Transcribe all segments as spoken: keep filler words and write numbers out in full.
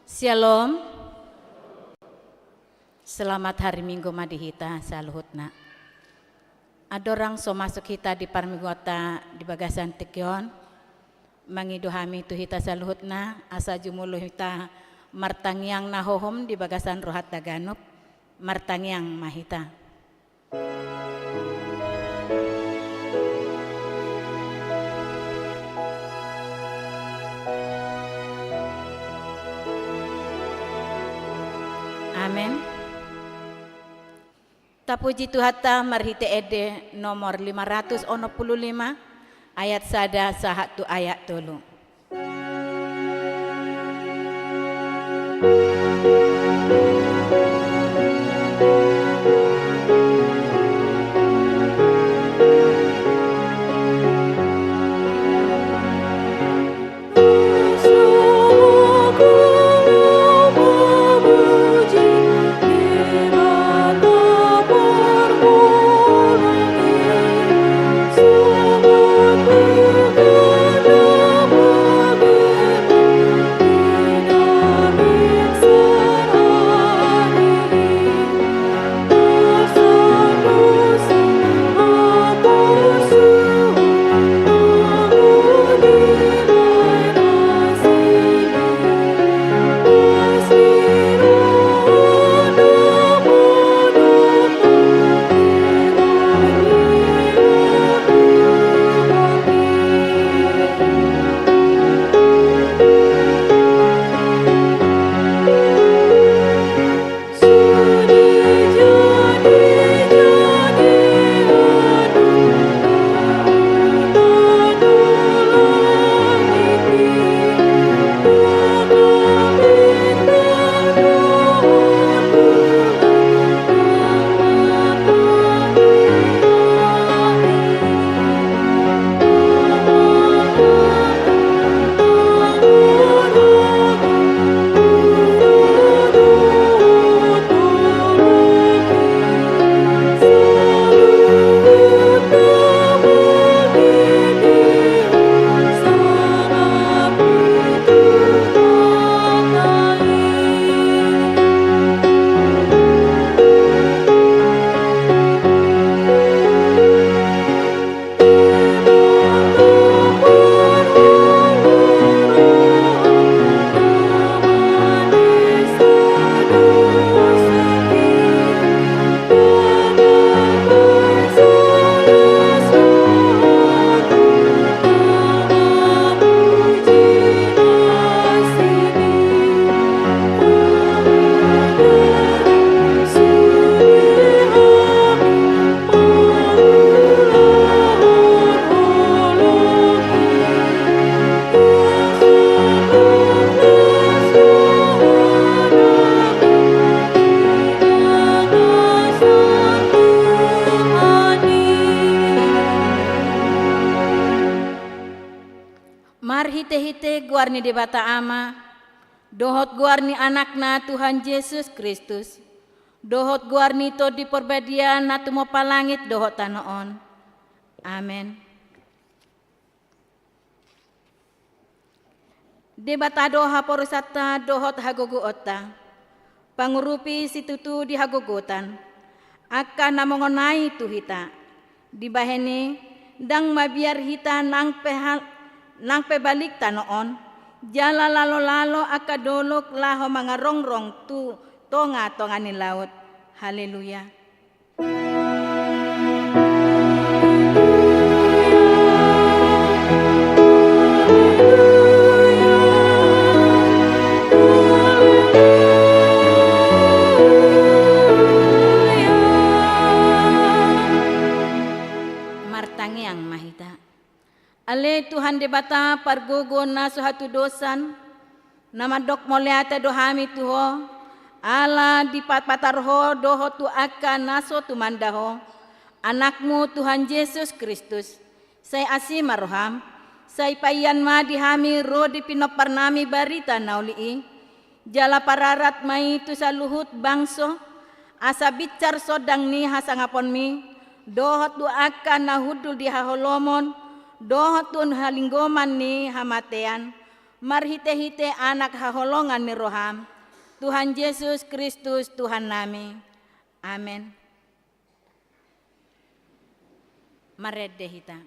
Syalom. Selamat hari Minggu ma di hita saluhutna. Andorang so masuk hita di parmingguonta di bagasan tingki on, mangido hami tu hita saluhutna, asa jumolo hita martangiang na hohom di bagasan rohanta ganup, martangiang ma hita. Amen. Tapuji Tuhanta marhite ende nomor lima ratus onom pulu lima, ayat sada sahat tu ayat tolu. Marhitehite goar ni Debata Ama, dohot goar ni Anakna Tuhan Jesus Kristus, dohot goar ni Tondi Parbadia na tumompa langit dohot tano on. Amen. Debata do haporusanta dohot hagogoonta, pangurupi situtu di hagogotan, angka na mongonai tu hita. Dibahen i, ndang mabiar hita nang pe hal-, nang pe balik tano on, jala lalo-lalo angka dolok laho mangarongrong tu tonga-tonga ni laut. Haleluya. Martangiang ma hita. Ale Tuhan Debata pargogo na so hatudosan, na mandok mauliate do hami tu Ho, ala dipapatar Ho dohot tu angka na so tumanda Ho, Anakmu Tuhan Jesus Kristus, sai asi ma roham, sai paian ma di hami ro di pinomparnami barita na uli i, jala pararat ma i tu saluhut bangso, asa binsar sondang ni hasangaponmi, dohot tu angka na hundul di haholomon, dohot tu halinggoman ni hamatean, Marhitehite Anak haholongan ni roham, Tuhan Jesus Kristus Tuhannami. Amen. Marende hita.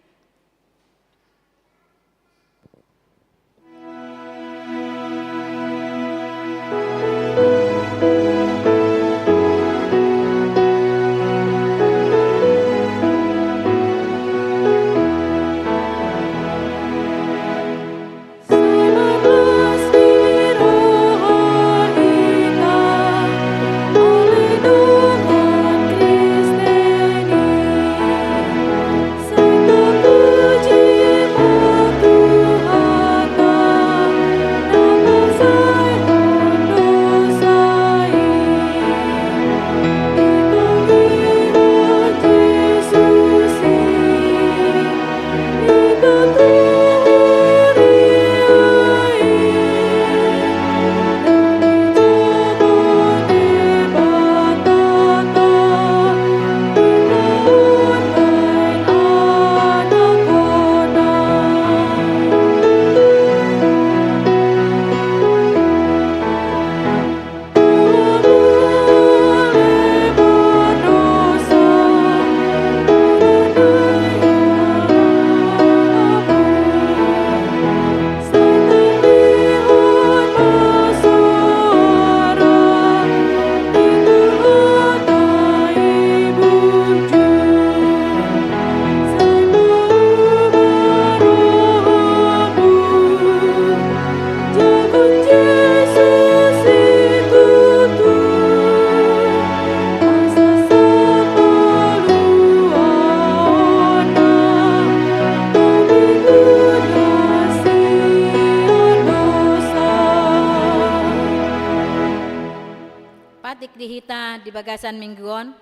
Patik di hita di bagasan minggu on,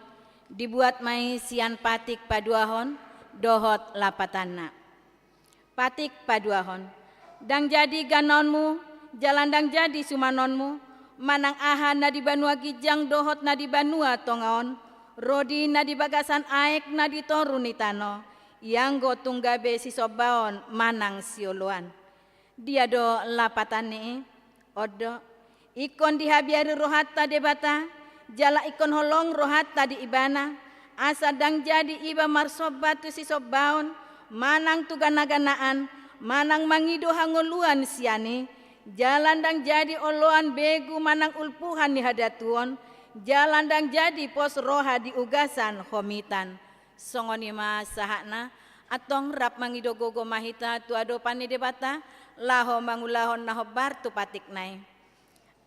dibuat ma i sian patik paduahon dohot lapatanna. Patik paduahon. Ndang jadi ganaonmu, jala ndang jadi sumanonmu, manang aha na di banua ginjang dohot na di banua tonga on, rodi na di bagasan aek na di toru ni tano, ianggo tung gabe sisombaon manang sioloan. Dia do lapatan ni i? On do. Ingkon dihabiari rohanta Debata, jala ingkon holong rohanta di Ibana, asa ndang jadi iba marsomba tu sisombaon, manang tu ganaganaan, manang mangido hangoluan sian i, jala ndang jadi oloan begu manang ulpuhan ni hadatuon, jala ndang jadi pos roha di ugasan homitan. Songon i ma sahatna, antong rap mangido gogo ma hita tu adopan ni Debata, laho mangulahon na hombar tu patikna i.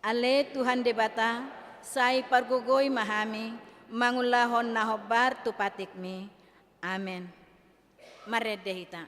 Ale Tuhan Debata, sai pargogoi ma hami, mangulahon na hombar tu patikmi. Amen. Marende hita.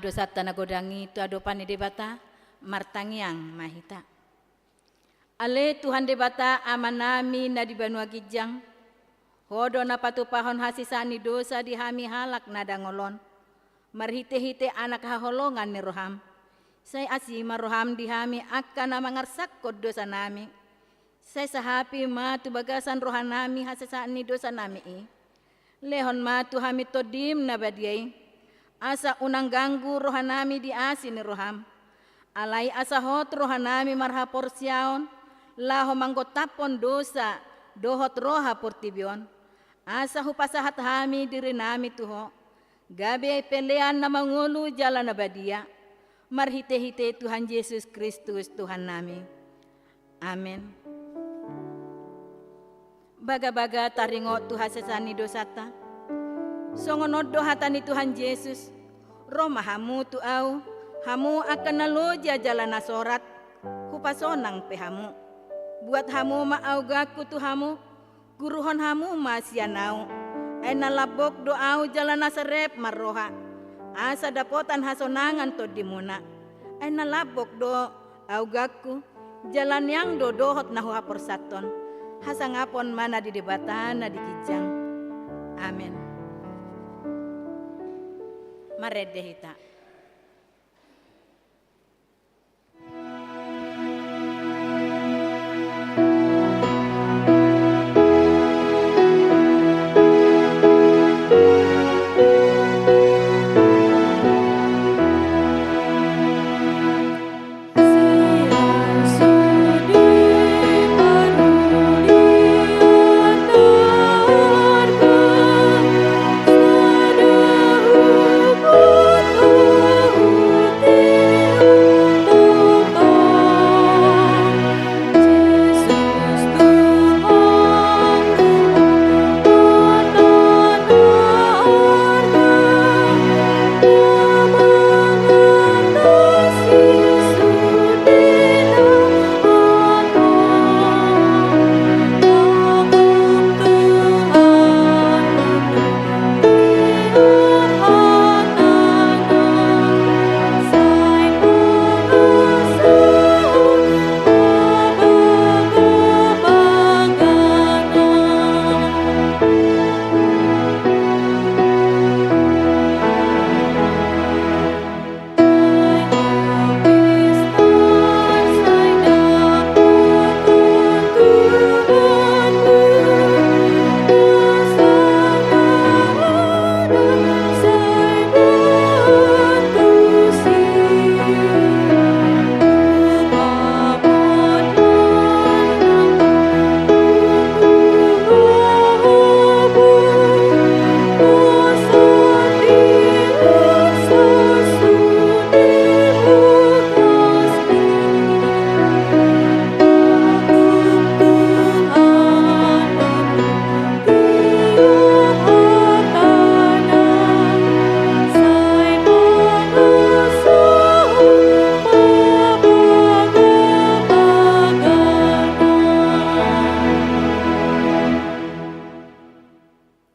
dosanta na godang i tu adopan ni Debata, martangiang ma hita. Ale Tuhan Debata Amanami na di banua ginjang, Ho do na patupahon hasesaan ni dosa di hami halak na dangol on, marhitehite Anak haholongan ni roham. Sai asi ma roham di hami angka na mangarsakkon dosanami. Sai sahapi ma tu bagasan rohanami hasesaan ni dosanami i. Lehon ma tu hami Tondim na badia i, asa unang ganggu rohanami di asi ni roham. Alai asa hot rohanami marhaporseaon, laho manggontaphon dosa dohot roha portibi on, asa hupasahat hami dirinami tu Ho, gabe pelean na mangolu jala na badia, marhitehite Tuhan Jesus Kristus Tuhannami. Amen. Bagabaga taringot tu hasesaan ni dosanta. Songon on do hata ni Tuhan Jesus, ro ma hamu tu Au, hamu angka na loja jala na sorat, hupasonang pe hamu. Buat hamu ma auganku tu hamu, guruhon hamu ma sian Au. Ai na lambok do Au jala na serep marroha, asa dapotan hasonangan tondimuna. Ai na lambok do auganku, jala niang do dohot na huhaporsathon. Hasangapon ma na di Debata na di ginjang. Amen. Marende hita.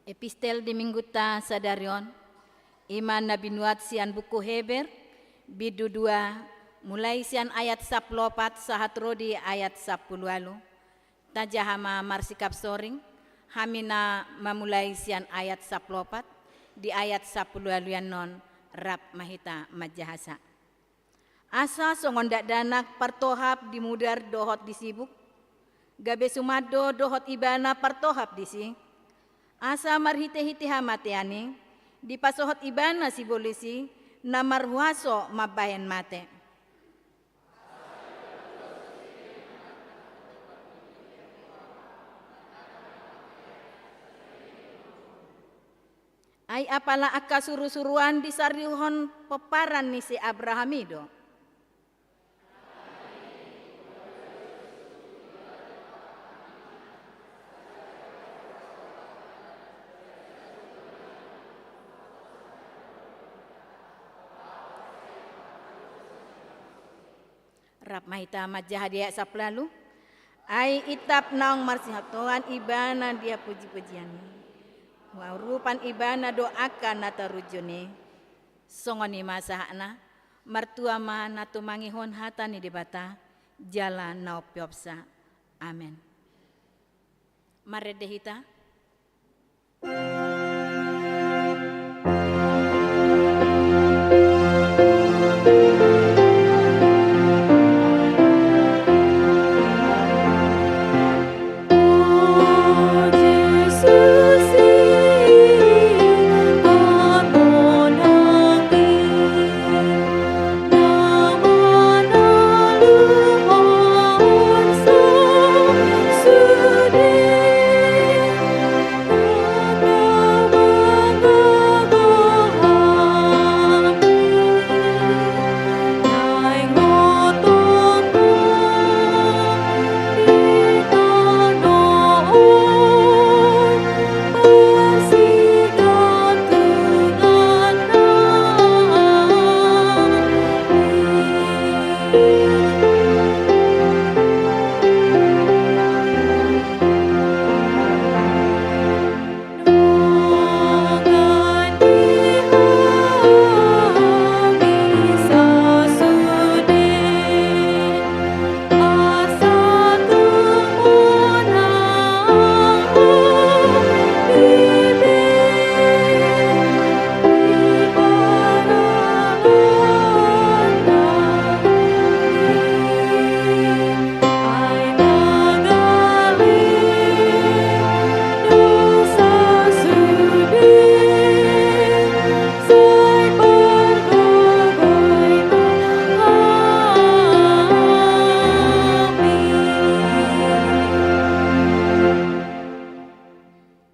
Epistel di minggunta sadari on, i ma na binuat sian buku Heber, bindu dua, mulai sian ayat sampulu opat sahat ro di ayat sampulu ualu. Tajaha ma marsikap soring, hami na mamulai sian ayat sampulu opat, di ayat sampulu ualu annon rap ma hita manjahasa. Asa songon dakdanak partohap di mudar dohot di sibuk, gabe suman do dohot ibana partohap disi. Asa marhitehite hamatean i, dipasohot ibana sibolis i na marhuaso mambahen mate. Ai apala angka surusuruan disariuhon pomparan ni si Abraham i do. Rap ma hita manjaha di ayat sampulu ualu. Ai itap naung marsihatoan ibana dia pujipujian i. Huaurupan ibana do angka na tarunjun i. Songon i ma sahatna, martua ma na tumangihon hata ni Debata, jala na umpeopsa. Amen. Marende hita.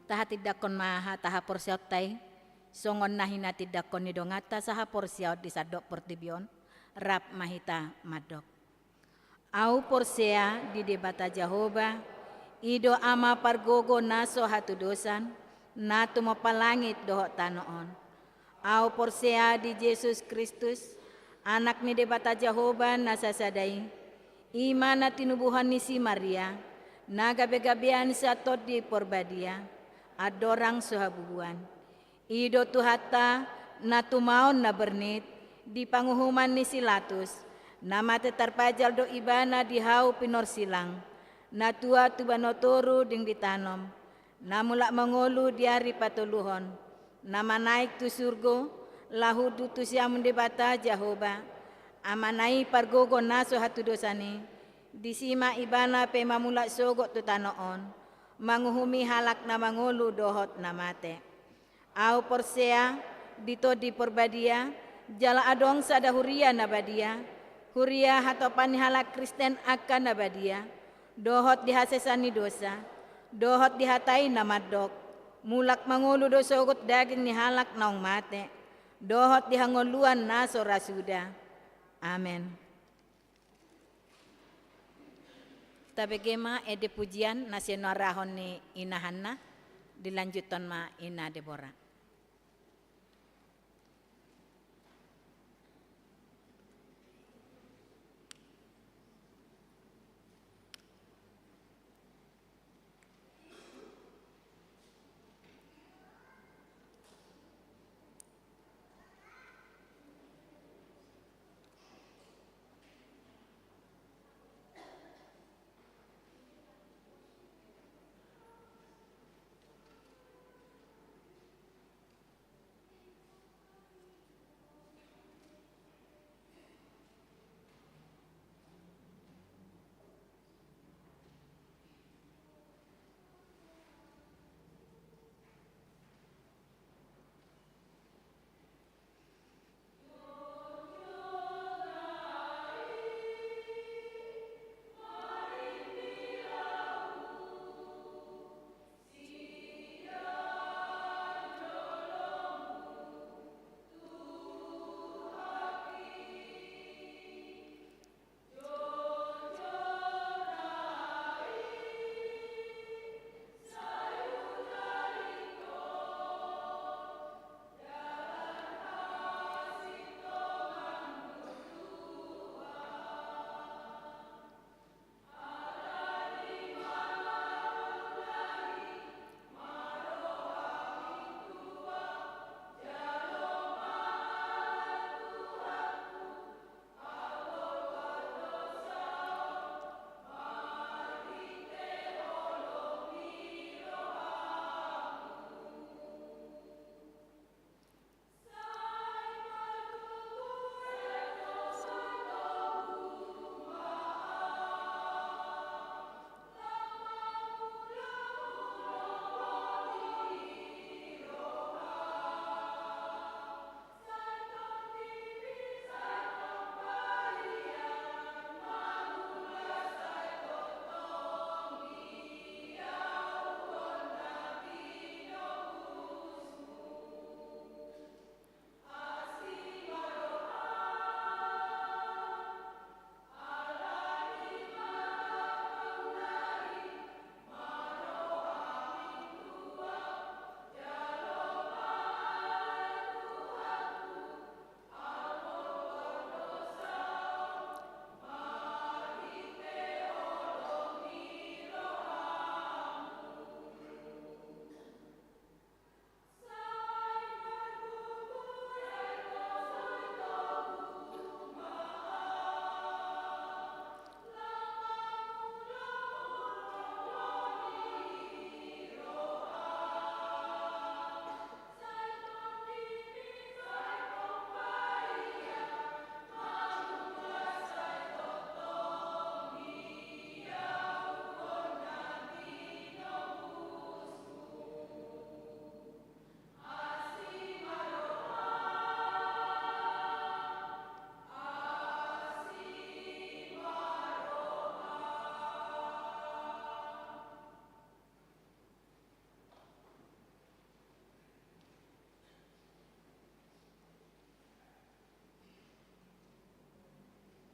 Tahatindangkon ma hata haporseaonta i, songon na hinatindangkon ni donganta sahaporseaon di sandok portibi on, rap ma hita mandok. Ahu porsea di Debata Jahowa, i do Ama pargogo na so hatudosan, na tumompa langit dohot tano on. Ahu porsea di Jesus Kristus, Anak ni Debata Jahowa na sasada i, i ma na tinubuhon ni si Maria, na gabegabean sian Tondi Porbadia, andorang so habubuan. I do Tuhanta, na tumaon na bernit, di panguhuman ni si Latus, na mate tarpajal do Ibana di hau pinorsilang, na tua tuba na toru dingditanom, na mulak mangolu di ari patoluhon, na manaek tu surgo, laho hundul tu siamun Debata Jahowa, Amana i pargogo na so hatudosan i, disi ma Ibana pe mamulak sogot tu tano on, manguhumi halak na mangolu dohot na mate. Ahu porsea di Tondi Porbadia, jala adong sada huria na badia, huria hatopan ni halak Kristen angka na badia, dohot di hasesaan ni dosa, dohot di hata i na mandok, mulak mangolu do sogot daging ni halak naung mate, dohot di hangoluan na so ra suda. Amen. Tabege ma ende pujian na sinuarahon ni Ina Hanna, dilanjuthon ma Ina Debora.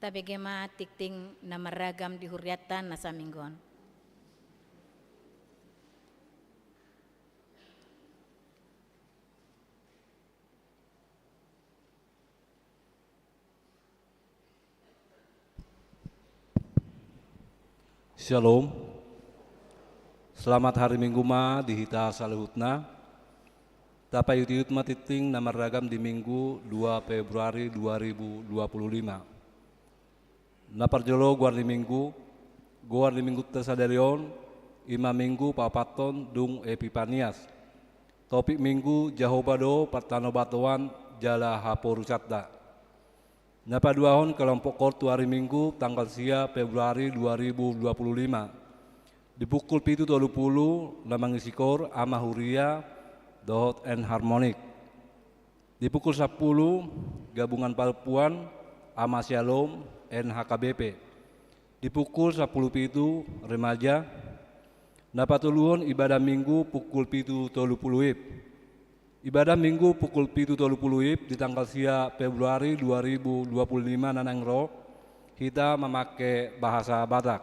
Tabege ma tingting na marragam di hurianta na saminggu on. Shalom. Selamat hari Minggu ma di hita saluhutna. Tapaihut-ihut ma tingting na marragam di Minggu dua Februari dua ribu dua puluh lima. Na parjolo goar ni Minggu, goar ni Minggunta sadari on, i ma Minggu paopathon dung Epipanias. Topik Minggu, Jahowa do partanobatoan jala haporusanta. Na paduahon, kelompok koor tu ari Minggu tanggal sia Februari dua ribu dua puluh lima. Di pukul pitu tolu pulu na mangisi koor Ama Huria dohot Enharmonic. Di pukul sampulu, gabungan parompuan, Ama Syalom, N H K B P. Di pukul sampulu pitu, remaja. Na patoluhon, ibadah Minggu pukul pitu tolu pulu wib. Ibadah Minggu pukul pitu tolu pulu wib di tanggal sia Februari dua ribu dua puluh lima na naeng ro, hita mamake bahasa Batak.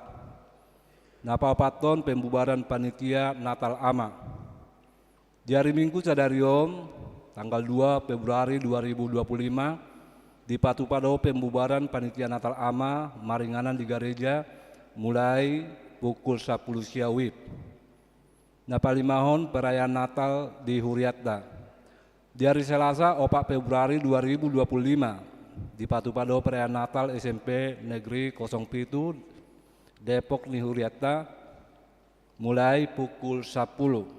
Na paopathon, pembubaran panitia Natal Ama. Di ari Minggu sadari on, tanggal dua Februari dua ribu dua puluh lima, dipatupa do pembubaran panitia Natal Ama maringanan di gareja mulai pukul sampulu sia wib. Na palimahon, perayaan Natal di hurianta. Di ari Selasa, opat Februari dua ribu dua puluh lima, dipatupa do perayaan Natal S M P Negeri kosong pitu Depok ni hurianta mulai pukul sampulu.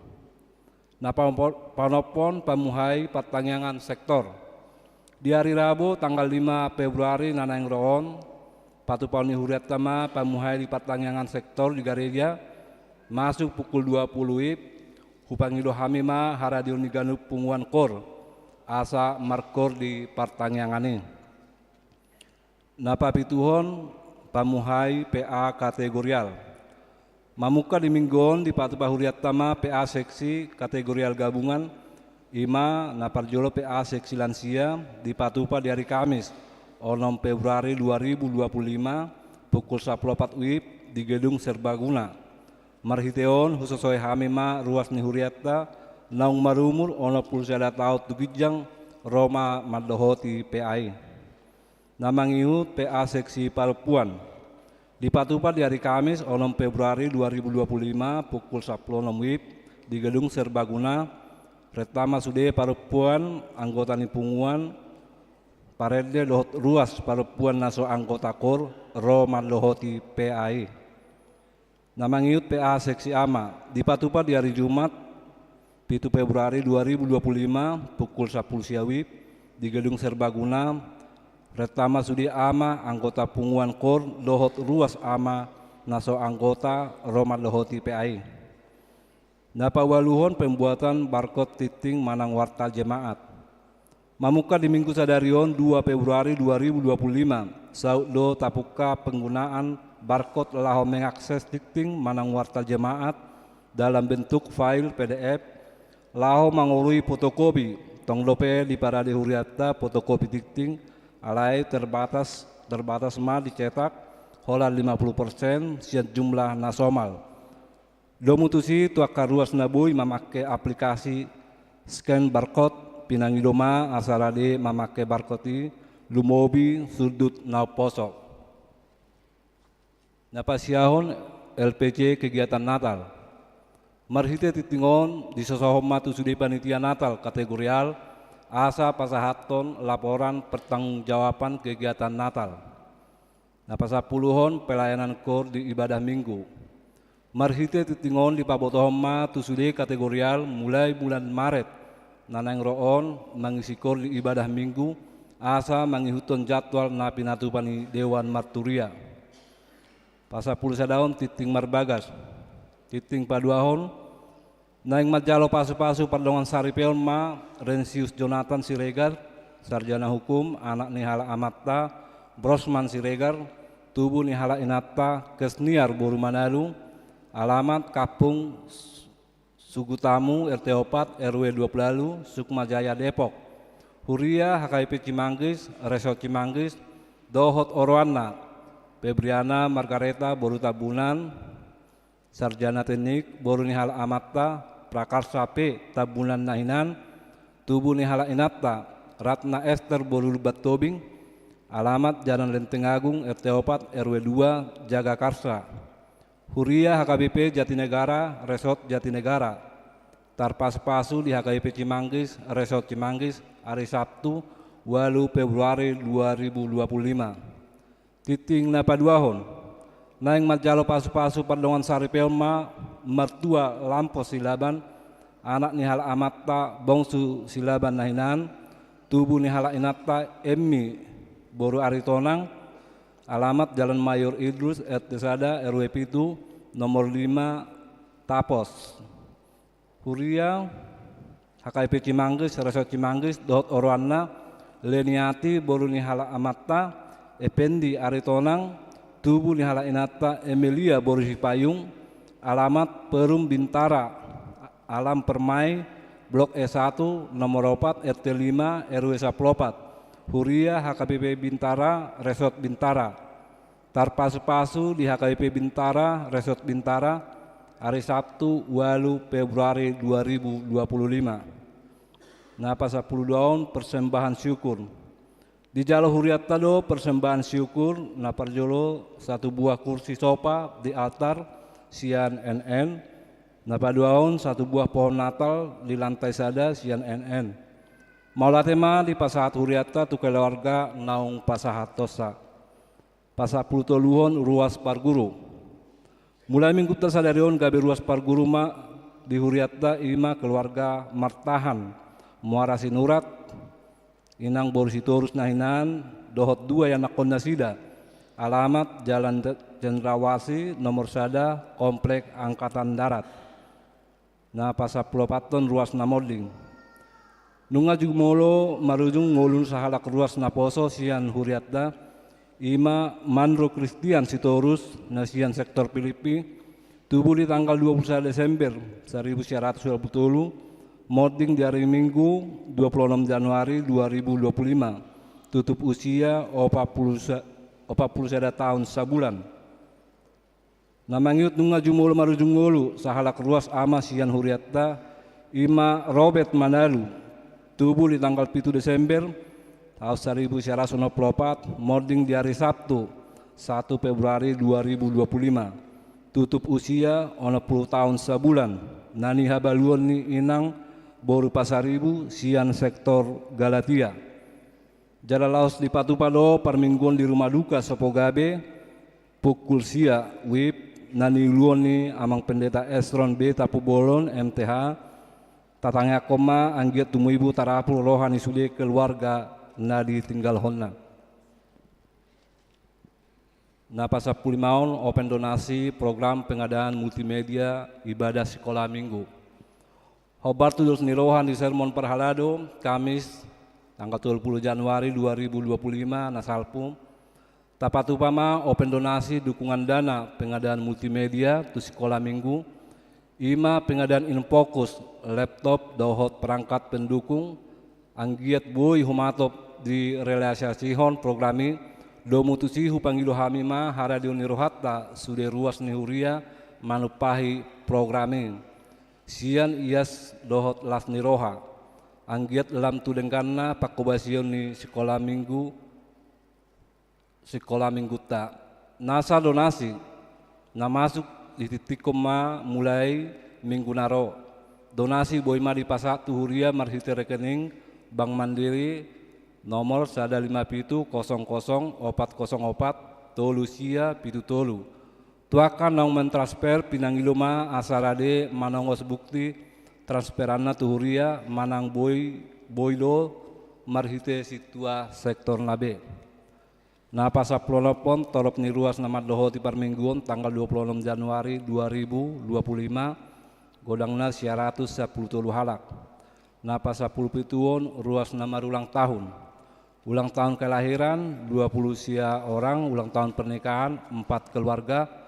Na paompo-, panompon pamuhai partangiangan sektor. Di ari Rabu tanggal lima Februari na naeng ro on, patupaon ni hurianta ma pamuhai di partangiangan sektor di gareja, masuk pukul dua pulu wib, hupangido hami ma haradeon ni ganup punguan koor, asa markoor di partangiangan i. Na papituhon, pamuhai P A kategorial. Mamungka di Minggu on dipatupa hurianta ma P A seksi kategorial gabungan, i ma na parjolo P A seksi lansia, dipatupa di ari Kamis, onom Februari dua ribu dua puluh lima, pukul sampulu opat wib di Gedung Serbaguna. Marhite on, husosohi hami ma ruas ni hurianta, naung marumur onom pulu sada taon tu ginjang, ro ma mandohoti P A i. Na mangihut, P A seksi parompuan. Dipatupa di ari Kamis, onom Februari dua ribu dua puluh lima, pukul sampulu onom wib, di Gedung Serbaguna, renta ma sude parompuan anggota ni punguan, parende dohot ruas parompuan na so anggota koor, ro mandohoti P A i. Na mangihut, P A seksi ama, dipatupa di ari Jumat, pitu Februari dua ribu dua puluh lima, pukul sampulu sia wib, di Gedung Serbaguna, renta ma sude ama anggota punguan koor dohot ruas ama na so anggota, ro mandohoti P A i. Na paualuhon, pembuatan barkot tingting manang warta jemaat. Mamungka di Minggu sadari on, dua Februari dua ribu dua puluh lima, saut do tapungka penggunaan barkod laho mengakses tingting manang warta jemaat dalam bentuk file P D F, laho mangoloi fotokopi, tong dope diparade hurianta fotokopi tingting, alai terbatas, terbatas ma dicetak, holan lima puluh persen sian jumlah na somal. Domu tusi, tu angka ruas na boi mamake aplikasi scan barcode, pinangido ma asa rade mamake barcode i, lumobi sundut na umposo. Na pasiahon, L P C kegiatan Natal. Marhite tingting on, disosohon ma tu sude panitia Natal kategorial, asa pasahathon laporan pertanggungjawaban kegiatan Natal. Na pasampuluhon, pelayanan koor di ibadah Minggu. Marhite tingting on dipabotohon ma tu sude kategorial mulai bulan Maret na naeng ro on mangisi koor di ibadah Minggu, asa mangihuthon jadwal na pinatupa ni Dewan Marturia. Pasampulu sadahon, tingting marbagas. Tingting paduahon, naeng manjalo pasupasu pardongansaripeon ma Rensius Jonathan Siregar, sarjana hukum, anak ni halak amanta Brosman Siregar, tubu ni halak inanta Kesniar boru Manalu, alamat Kampung Sugutamu, R T opat, R W dua puluh ualu, Sukma Jaya, Depok. Huria H K I P Cimanggis, Resort Cimanggis, dohot oroanna: Febriana Margareta boru Tambunan, sarjana teknik, boru ni halak amanta, prakarsa pe Tambunan na hinan, tubu ni halak inanta, Ratna Ester boru Lumban Tobing, alamat Jalan Lenteng Agung, R T opat, R W dua, Jagakarsa. Huria H K B P Jatinegara, Resort Jatinegara. Tarpasupasu di H K B P Cimanggis, Resort Cimanggis, ari Sabtu, ualu Februari dua ribu dua puluh lima. Tingting na paduahon. Naeng manjalo pasupasu pardongan saripeon ma martua Lampos Silaban, anak ni halak amanta Bongsu Silaban na hinan, tubu ni halak inanta Emmi boru Aritonang, alamat Jalan Mayor Idrus, R T sada, R W pitu, nomor lima, Tapos. Huria H K B P Cimanggis, Resort Cimanggis, dohot oroanna: Leniati boru ni halak amanta, Ependi Aritonang, tubu ni halak inanta, Emelia boru Sipayung, alamat Perum Bintara, Alam Permai, Blok E satu, nomor opat, R T lima, R W sampulu opat. Huria H K B P Bintara, Resort Bintara. Tarpasupasu di H K B P Bintara, Resort Bintara, ari Sabtu, ualu Februari dua ribu dua puluh lima. Na pasampuluduahon, persembahan syukur. Dijalo hurianta do persembahan syukur, na parjolo satu buah kursi sofa di altar sian N N, na paduahon satu buah pohon Natal di lantai sada sian N N. Mauliate ma dipasahat hurianta tu keluarga naung pasahathonsa. Pasampulutoluhon, ruas parguru. Mulai minggunta sadari on gabe ruas parguru ma di hurianta, i ma keluarga Martahan, Muara Sinurat, inang boru Sitorus na hinan, dohot dua ianakkon nasida, alamat Jalan Cendrawasih, nomor sada, Komplek Angkatan Darat. Na pasampuluopathon, ruas na monding. Nunga jumolo marujung ngolu sahalak ruas naposo sian hurianta, i ma Manro Kristian Sitorus, na sian sektor Pilippi, tubu di tanggal dua puluh sada Desember saribu sia ratus dua puluh tolu, monding di ari Minggu dua puluh onom Januari dua ribu dua puluh lima, tutup usia opat puluh sa-, opat puluh sada taon sabulan. Na mangihut nunga jumolo marujung ngolu sahalak ruas ama sian hurianta, i ma Robert Manalu, tubu di tanggal pitu Desember taon saribu sia ratus onom puluh opat, monding di ari Sabtu, satu Februari dua ribu dua puluh lima, tutup usia onom puluh taon sabulan, na nihabaluon ni inang boru Pasaribu sian sektor Galatia. Jala laos dipatupa do parmingguon di rumah duka Sopogabe, pukul sia W I B, na niuluon ni Amang Pendeta Esron B Tampubolon, M T H, tatangiangkon ma anggiat tumibu tarapul roha ni sude keluarga na ditinggalhonna. Na pasampululimahon, open donasi program pengadaan multimedia ibadah sikola Minggu. Hombar tudos ni roha ni sermon parhalado, Kamis, tanggal tolu puluh Januari dua ribu dua puluh lima, na salpu. Tapatupa ma open donasi dukungan dana pengadaan multimedia tu sikola Minggu, i ma pengadaan Infokus, laptop dohot perangkat pendukung, anggiat boi humatop direalisasihon program i. Domu tusi hupangido hami ma haradeon ni rohanta sude ruas ni huria manumpahi program i. Sian ias dohot las ni roha, anggiat lam tu dengganna panghobasion ni sikola Minggu, sikola Minggunta. Nasa donasi na masuk ditingtingkon ma mulai Minggu na ro. Donasi boi ma dipasahat tu huria marhite rekening Bank Mandiri, nomor sada lima pitu kosong kosong opat kosong opat tolu sia pitu tolu. Tu angka naung mentransfer, pinangido ma asa rade manongos bukti transferanna tu huria manang boi, boi do marhite sintua sektorna be. Na pasampuluonomhon, torop ni ruas na mandohoti parmingguon tanggal dua puluh onom Januari dua ribu dua puluh lima, godangna sia ratus sampulu tolu halak. Na pasampulupituhon, ruas na marulang tahun. Ulang tahun kelahiran, dua puluh sia orang, ulang tahun pernikahan, empat keluarga.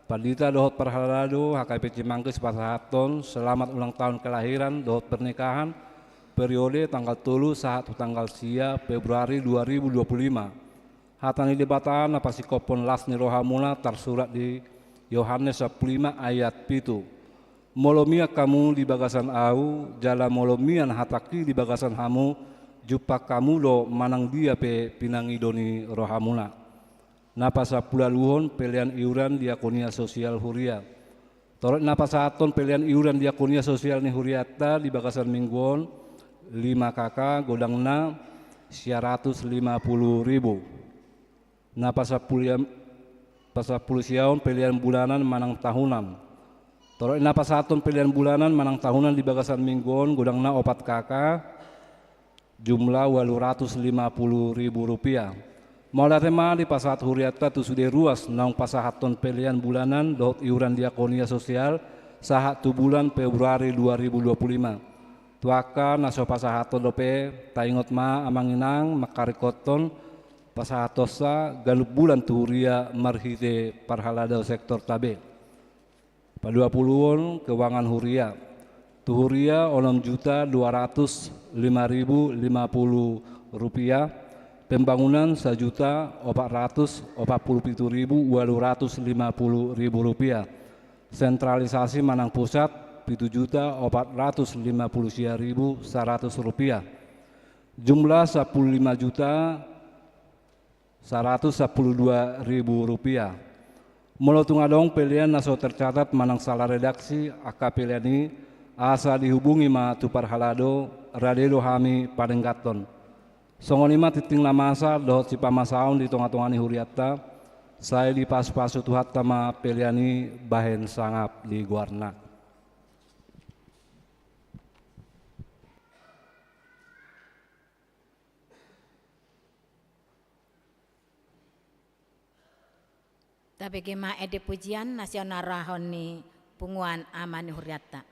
Pandita dohot parhalado H K B P Cimanggis pasahathon selamat ulang tahun kelahiran dohot pernikahan, periode tanggal tolu sahat tu tanggal sia Februari dua ribu dua puluh lima. Hata ni Debata na pasingkophon las ni rohamuna tarsurat di Yohanes sampulu lima ayat pitu. Molo mian hamu di bagasan Ahu, jala molo mian hatangki di bagasan hamu, jumpang hamu do manang dia pe pinangido ni rohamuna. Na pasampuluualuhon pelean iuran diakonia sosial huria. Torop na pasahathon pelean iuran diakonia sosial ni hurianta di bagasan minggu on, lima K K godangna sia ratus lima puluh ribu. Na pasampuluualuhon pelean bulanan manang tahunan. Torop na pasahathon pelean bulanan manang tahunan di bagasan minggu on godangna opat K K, jumlah ualu ratus lima puluh ribu rupiah. Mauliate ma dipasahat hurianta tu sude ruas naung pasahathon pelean bulanan dohot iuran diakonia sosial sahat tu bulan Februari dua ribu dua puluh lima. Tu angka na so pasahathon dope, taingot ma amang inang mangkaringkothon pasahathonsa ganup bulan tu huria marhite parhalado sektorta be. Paduapuluhon keuangan huria. Tu huria onom juta dua ratus lima ribu lima puluh rupiah, pembangunan sajuta opat ratus opat puluh pitu ribu ualu ratus lima puluh ribu rupiah, sentralisasi manang pusat pitu juta opat ratus lima puluh sia ribu saratus rupiah, jumlah sampulu lima juta saratus sampulu dua ribu rupiah. Molo tung adong pelean na so tercatat manang salah redaksi angka pelean i, asa dihubungi ma tu parhalado, rade do hami padengganhon. Songon i ma tingting na masa dohot sipamasaon di tongatonga ni hurianta, sai dipasupasu Tuhanta ma pelean i bahen sangap di goarna. Tabege ma ende pujian na sian haroahon ni punguan ama ni hurianta.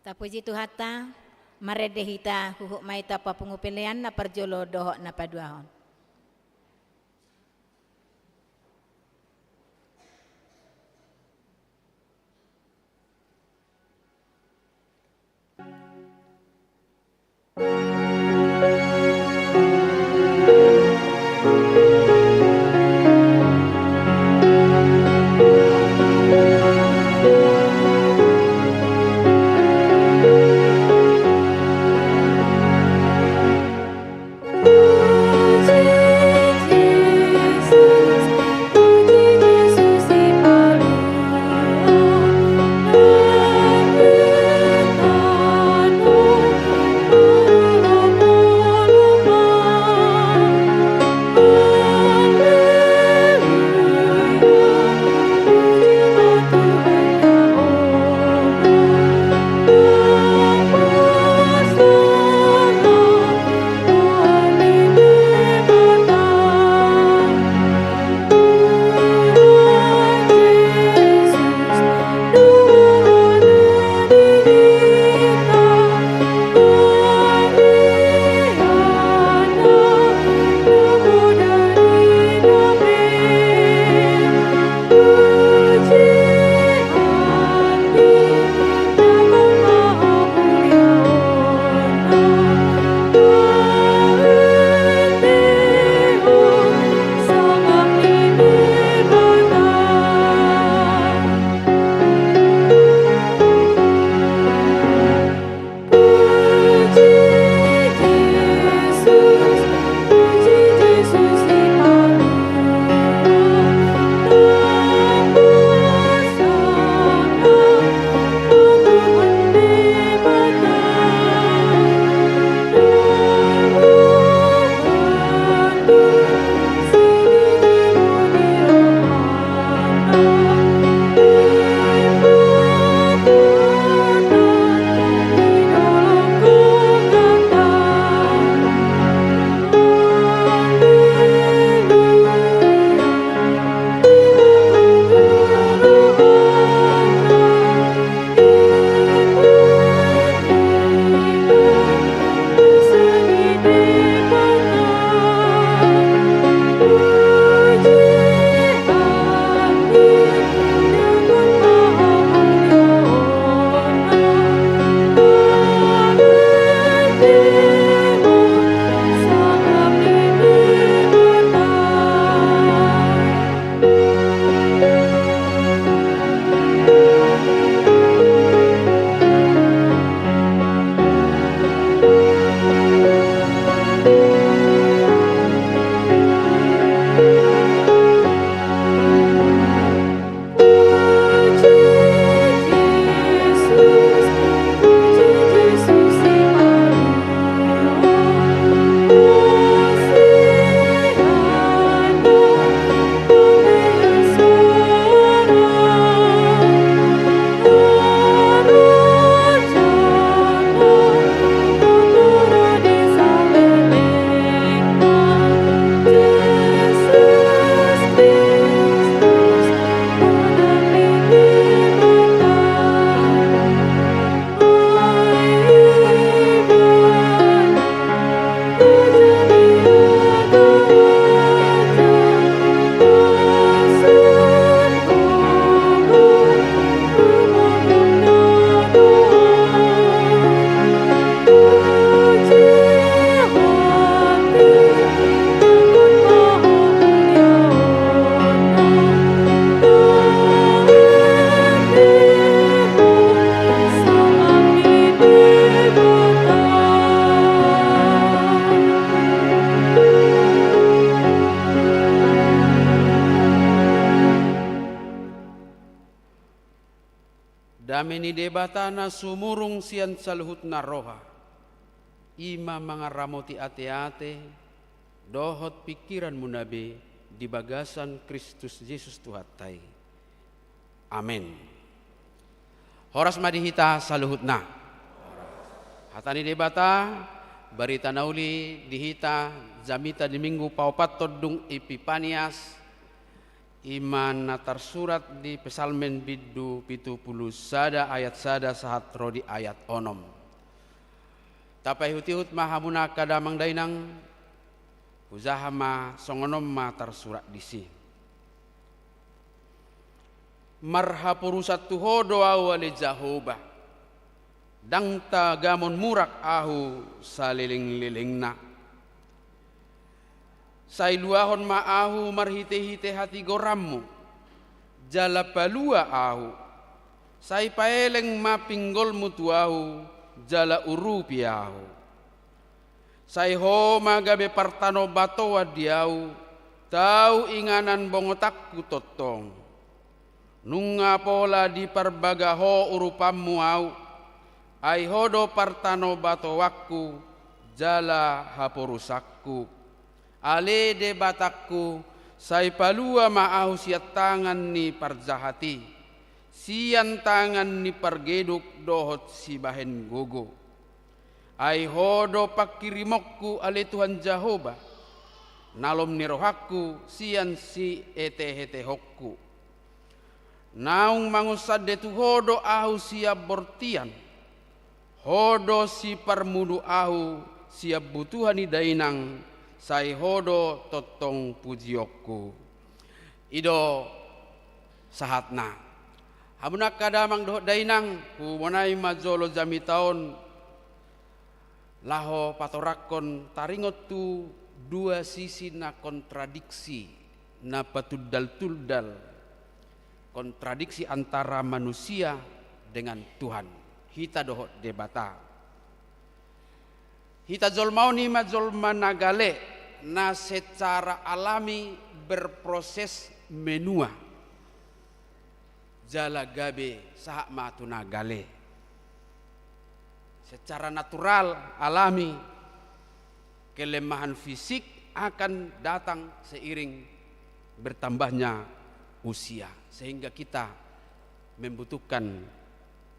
Tapuji Tuhanta, marende hita, huhut ma hita papungu pelean na parjolo dohot na paduahon. Dame ni Debata na sumurung sian saluhutna roha, i ma mangaramoti ateate dohot pingkiranmuna be di bagasan Kristus Jesus Tuhanta i. Amen. Horas ma di hita saluhutna. Hata ni Debata, barita na uli di hita, jamita di Minggu paopathon dung Epipanias, I ma na tarsurat di Psalmen bindu pitu pulu sada ayat sada sahat ro di ayat onom. Tapaihut-ihut ma hamuna angka damang dainang, hujaha ma songon on ma tarsurat disi. Marhaporusan tu Ho do ahu ale Jahowa, ndang tagamon murak ahu saleleng-lelengna. Sai luahon ma ahu marhite-hite hatigoranmu, jala palua ahu. Sai paeleng ma pinggolmu tu ahu, jala urupi ahu. Sai Ho ma gabe partanobatoan di ahu, tau inganan bongotanku tongtong. Nunga pola diparbaga Ho urupanmu ahu, ai Ho do partanobatoanku jala haporusanku. Ale Debatangku, sai palua ma ahu sian tangan ni parjahat i, sian tangan ni pargeduk dohot sibahen gogo. Ai Ho do pangkirimonku ale Tuhan Jahowa, nalom ni rohangku sian sihete-hetehonku. Naung mangunsande tu Ho do ahu sian bortian, Ho do siparmudu ahu sian butuha ni dainang, sai Ho do tongtong pujionku. I do sahatna. Hamuna angka damang dohot dainang, humonai ma jolo jamita on, laho patorangkon taringot tu dua sisi na kontradiksi, na patundal-tundal, kontradiksi antara manusia dengan Tuhan, hita dohot Debata. Hita jolma on i ma jolma na gale, na secara alami berproses menua. Jala gabe sahat ma tu na gale. Secara natural, alami, kelemahan fisik akan datang seiring bertambahnya usia, sehingga kita membutuhkan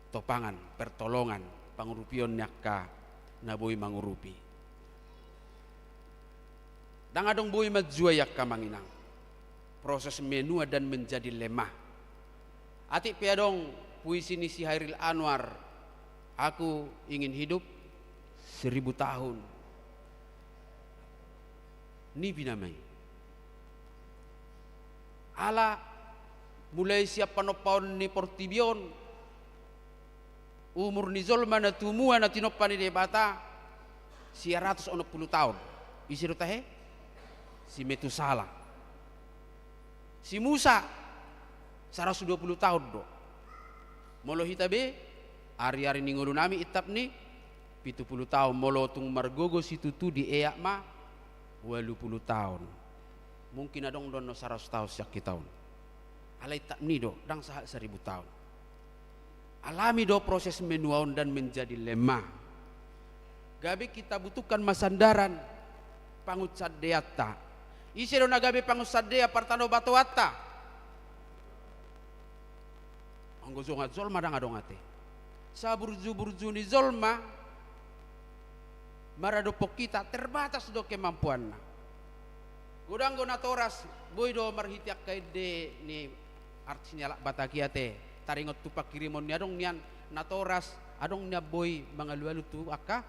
topangan, pertolongan, pangurupion ni angka na boi mangurupi. Ndang adong boi manjuai angka amang inang. Proses menua dan menjadi lemah. Atik pe adong puisi ni si Hairil Anwar, "Aku ingin hidup seribu tahun." Nipi nama i. Ala mulai sian panompaon ni portibi on, umur ni jolma na tumua na tinompa ni Debata sia ratus onom pulu taon. Ise do tahe? Si Metusala. Si Musa saratus dua pulu taon do. Molo hita be, ari-ari ni ngolunami intap ni pitu pulu taon, molo tung margogo situtu dieak ma ualu pulu taon. Mungkin adong do annon saratus taon sian hita on. Alai intap ni do, ndang sahat saribu taon. Alami do proses menua on dan menjadi lemah. Gabe kita butuhkan ma sandaran pangunsandeanta. Ise do na gabe pangunsandean partanobatoanta? Anggo jongan jolma ndang adong ate. Saburju-burju ni jolma maradophon hita, terbatas do kemampuanna. Godang do natoras, boi do marhite angka ende ni artis ni halak Batak i ate, taringot tu pangkirimon ni adong nian natoras, adong nian boi mangalualu tu angka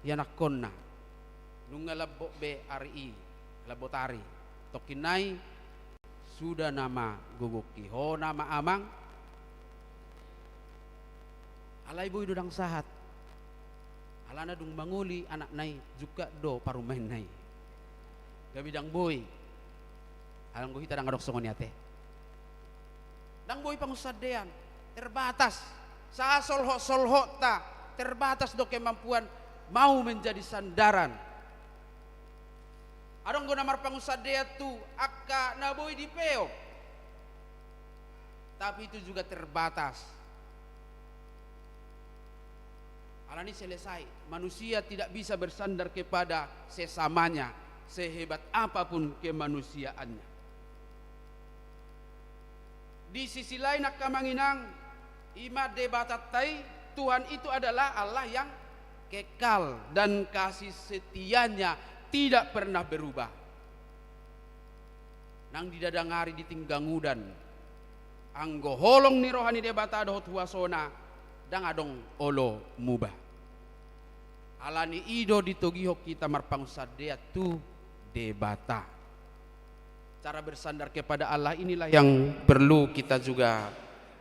ianakhonna. Nunga lambok be ari i, lambok ari. Tongkin nai suda nama gogongki, ho nama amang. Alai boi do ndang sahat. Alana dung mangoli anakna i, jungkat do parumaenna i. Gabe ndang boi. Alai anggo hita ndang adong songon i ate. Ndang boi pangunsandean, terbatas. Sasolhot-solhotta, terbatas do kemampuan mau menjadi sandaran. Adong do na marpangunsandean tu angka na boi dipeop. Tapi itu juga terbatas. Alani selesai, manusia tidak bisa bersandar kepada sesamanya, sehebat apapun kemanusiaannya. Di sisi lain, angka amang inang, i ma Debatanta i, Tuhan itu adalah Allah yang kekal dan kasih setianya tidak pernah berubah. Nang didadangari di tinggang udan, anggo holong ni roha ni Debata dohot huasona, ndang adong olo muba. Alani i do ditogihon hita marpangunsandean tu Debata. Cara bersandar kepada Allah inilah yang perlu kita juga,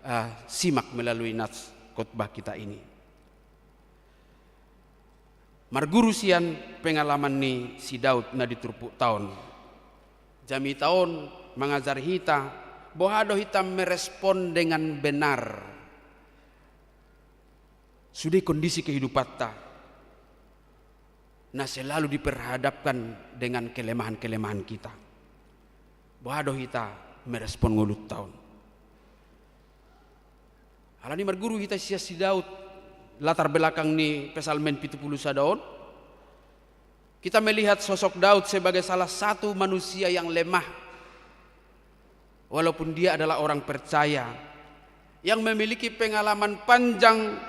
eh, simak melalui nats khotbah kita ini. Marguru sian pengalaman ni si Daud na di turpukta on. Jamita on mangajari hita, boha do hita merespon dengan benar sude kondisi kehidupanta na selalu diperhadapkan dengan kelemahan-kelemahan kita. Boha do hita merespon ngolunta on. Alani marguru hita sian si Daud, latar belakang ni Psalmen pitu pulu sada on, kita melihat sosok Daud sebagai salah satu manusia yang lemah. Walaupun dia adalah orang percaya yang memiliki pengalaman panjang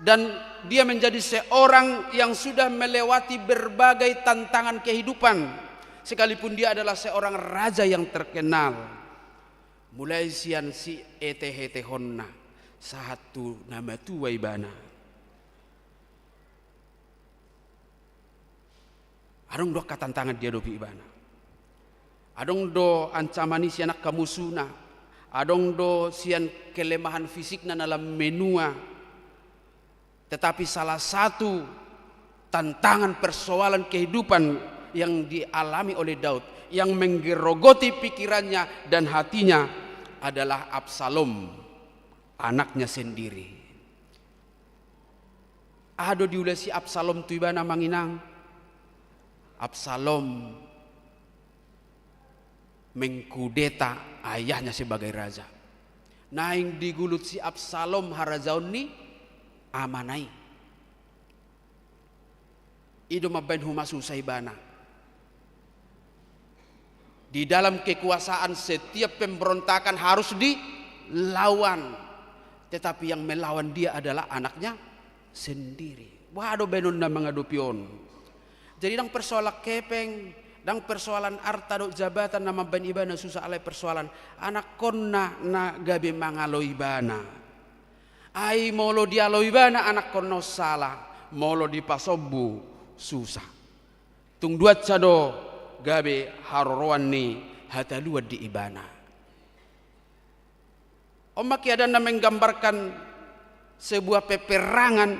dan dia menjadi seorang yang sudah melewati berbagai tantangan kehidupan, sekalipun dia adalah seorang raja yang terkenal. Mulai sian sihetehetehonna sahat tu na matua ibana. Adong do angka tantangan diadopi ibana. Adong do ancaman i sian angka musuna. Adong do sian kelemahan fisikna na lam menua. Tetapi salah satu tantangan persoalan kehidupan yang dialami oleh Daud, yang menggerogoti pikirannya dan hatinya, adalah Absalom, anaknya sendiri. Aha do diula si Absalom tu ibana, amang inang? Absalom mengkudeta ayahnya sebagai raja. Naeng digulut si Absalom harajaon ni amana i. I do mambahen humasusa ibana. Di dalam kekuasaan, setiap pemberontakan harus dilawan. Tetapi yang melawan dia adalah anaknya sendiri. Boha do bahenonna mangadopi on? Jadi ndang persoalan hepeng, ndang persoalan arta dohot jabatan na mambahen ibana susah, alai persoalan anakkonna na gabe mangalo ibana. Ai molo dialo ibana anakkonna on, sala, molo dipasombu, susah. Tung duansa do gabe haroroan ni hataluan di ibana. On ma keadaan na menggambarkan sebuah peperangan,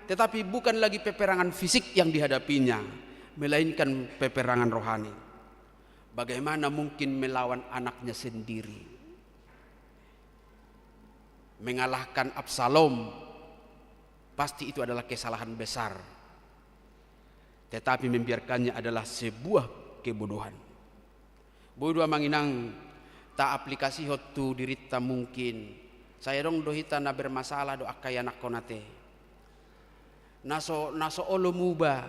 tetapi bukan lagi peperangan fisik yang dihadapinya, melainkan peperangan rohani. Bagaimana mungkin melawan anaknya sendiri? Mengalahkan Absalom, pasti itu adalah kesalahan besar. Tetapi membiarkannya adalah sebuah kebodohan. Boi do, amang inang, taaplikasihon tu dirinta mungkin. Sai adong do hita na bermasalah dohot angka ianakhon, ate. Na so, na so olo muba.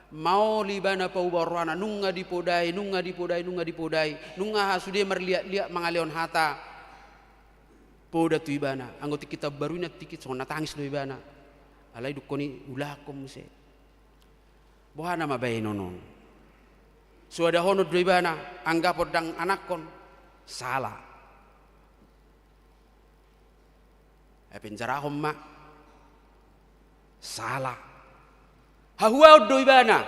Maol ibana pauba rohana, nunga dipodai, nunga dipodai, nunga dipodai. Nunga sude marliatliat mangalehon hata poda tu ibana. Anggo tingki taon baru i, na tingki songon na tangis do ibana. Alai dungkon i ulakhon muse. Boha nama bahenon on? Suadahonon do ibana, anggapon ndang anakhon. Sala. Ai penjarahon ma. Sala. Hahuaon do ibana.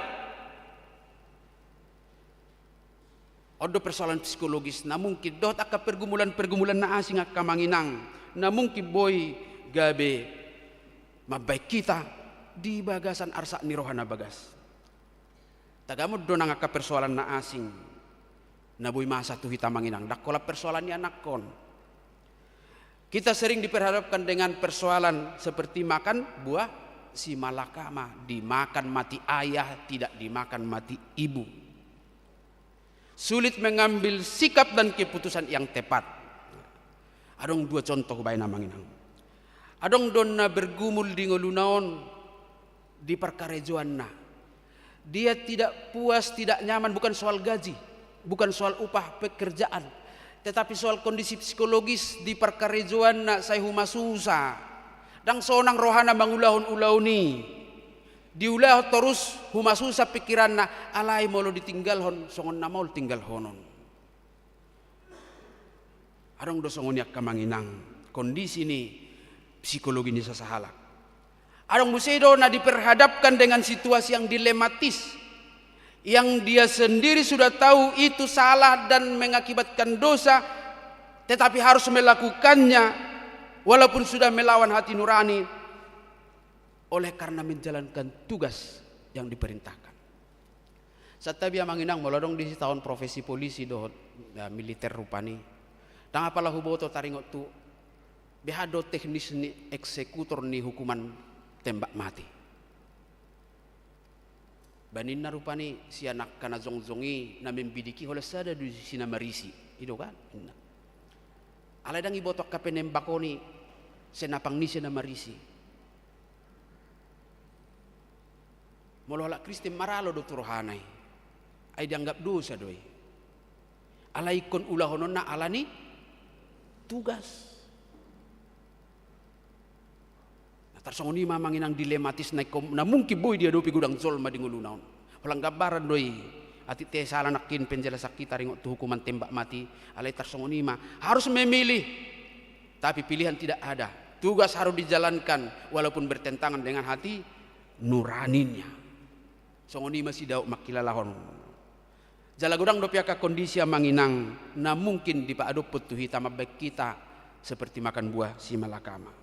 On do persoalan psikologis na mungkin dohot angka pergumulan-pergumulan na asing, angka amang inang, na mungkin boi gabe mambahen hita di bagasan arsak ni roha na bagas. Tagamon do nang angka persoalan na asing na boi masa tu hita, amang inang, ndang holan persoalan ni anakhon. Kita sering diperhadapkan dengan persoalan seperti makan buah simalakama, dimakan mati ayah, tidak dimakan mati ibu. Sulit mengambil sikap dan keputusan yang tepat. Adong dua contoh hubahen, amang inang. Adong do na bergumul di ngoluna on di parkarejoanna. Dia tidak puas, tidak nyaman, bukan soal gaji, bukan soal upah pekerjaan, tetapi soal kondisi psikologis di parkarejoanna, sai humasusa. Ndang sonang rohana mangulahon ulaon i. Diulahon torus, humasusa pikiranna, alai molo ditinggalhon, songon na maol tinggalhonon. Adong do songon i angka amang inang kondisi ni psikologi ni sasahalak. Adong muse do na diperhadapkan dengan situasi yang dilematis, yang dia sendiri sudah tahu itu salah dan mengakibatkan dosa, tetapi harus melakukannya walaupun sudah melawan hati nurani oleh karena menjalankan tugas yang diperintahkan. Santabi amang inang, molo adong disi taon profesi polisi dohot, ya, militer rupani, ndang apala huboto taringot tu beha do teknis ni eksekutor ni hukuman tembak mati. Baenon rupani sian angka na jongjong i na membidik i holan sada do disi na marisi, i do kan, ninna. Alai ndang diboto angka penembak on i senapang ni ise na marisi. Molo halak Kristen maralo do tu rohana i, ai dianggap dosa do i. Alai ingkon ulahononna ala ni tugas. Na tarsongon i ma amang inang dilematis na ingkon, na mungkin boi diadopi godang jolma di ngoluna on. Holan gambaran do i, atik te sala nangkin penjelasan hita taringot tu hukuman tembak mati, alai tarsongon i ma harus memilih. Tapi pilihan tidak ada. Tugas harus dijalankan walaupun bertentangan dengan hati nuraninya. Songon i ma si Daud mangkilalahon. Jala godang dope angka kondisi amang inang na mungkin dipaadophon tu hita mambahen hita seperti makan buah si malakama.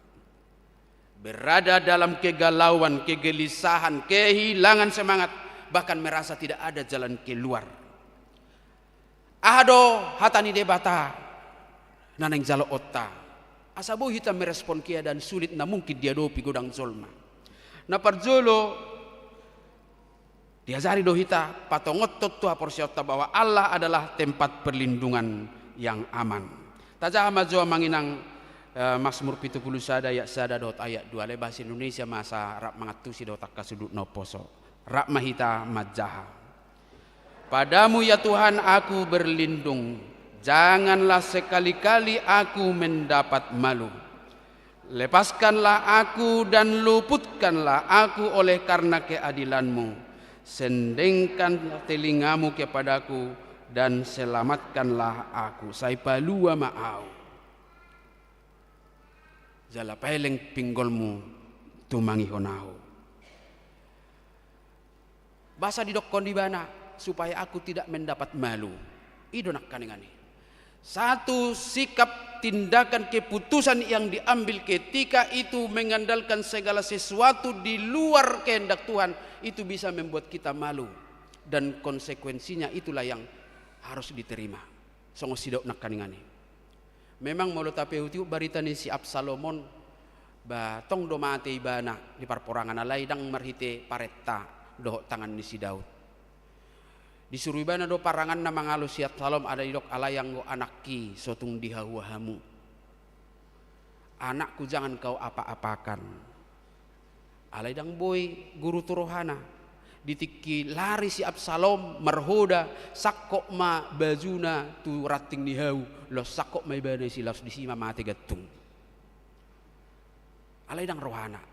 Berada dalam kegalauan, kegelisahan, kehilangan semangat, bahkan merasa tidak ada jalan keluar. Aha do hata ni Debata na naeng jaloonta asa boi hita merespon keadaan sulit na mungkin diadopi godang jolma? Na parjolo, diajari do hita patongothon tu haporseaonta bahwa Allah adalah tempat perlindungan yang aman. Tajaha ma jo amang inang, eh, Mazmur pitu pulu sada ayat sada dohot ayat dua, alai bahasa Indonesia ma asa rap mangantusi dohot angka sundut na umposo. Rap ma hita manjaha. Padamu, ya Tuhan, aku berlindung, janganlah sekali-kali aku mendapat malu. Lepaskanlah aku dan luputkanlah aku oleh karena keadilan-Mu. Sendengkan telinga-Mu kepadaku dan selamatkanlah aku. Sai palua ma ahu. Jala paeleng pinggol-Mu tumangihon ahu. Boasa didokkon ibana supaya aku tidak mendapat malu? I do nangkaningan i. Satu sikap, tindakan, keputusan yang diambil ketika itu mengandalkan segala sesuatu di luar kehendak Tuhan, itu bisa membuat kita malu. Dan konsekuensinya itulah yang harus diterima. Songon si Daud nangkaningan i. Memang molo tapaihutihut barita ni si Absalom on, ba tong do mate ibana di parporangan, alai ndang marhite parenta dohot tangan ni si Daud. Disuru ibana do paranganna mangalo si Absalom, alai didok, alai anggo anakki so tung di hahua hamu. Anakku, jangan kau apa-apakan. Alai ndang boi guru tu rohana. Di tingki lari si Absalom marhoda, sangkop ma bajuna tu ranting ni hau, laos sangkop ma ibana disi, laos disi ma mate gantung. Alai ndang rohana.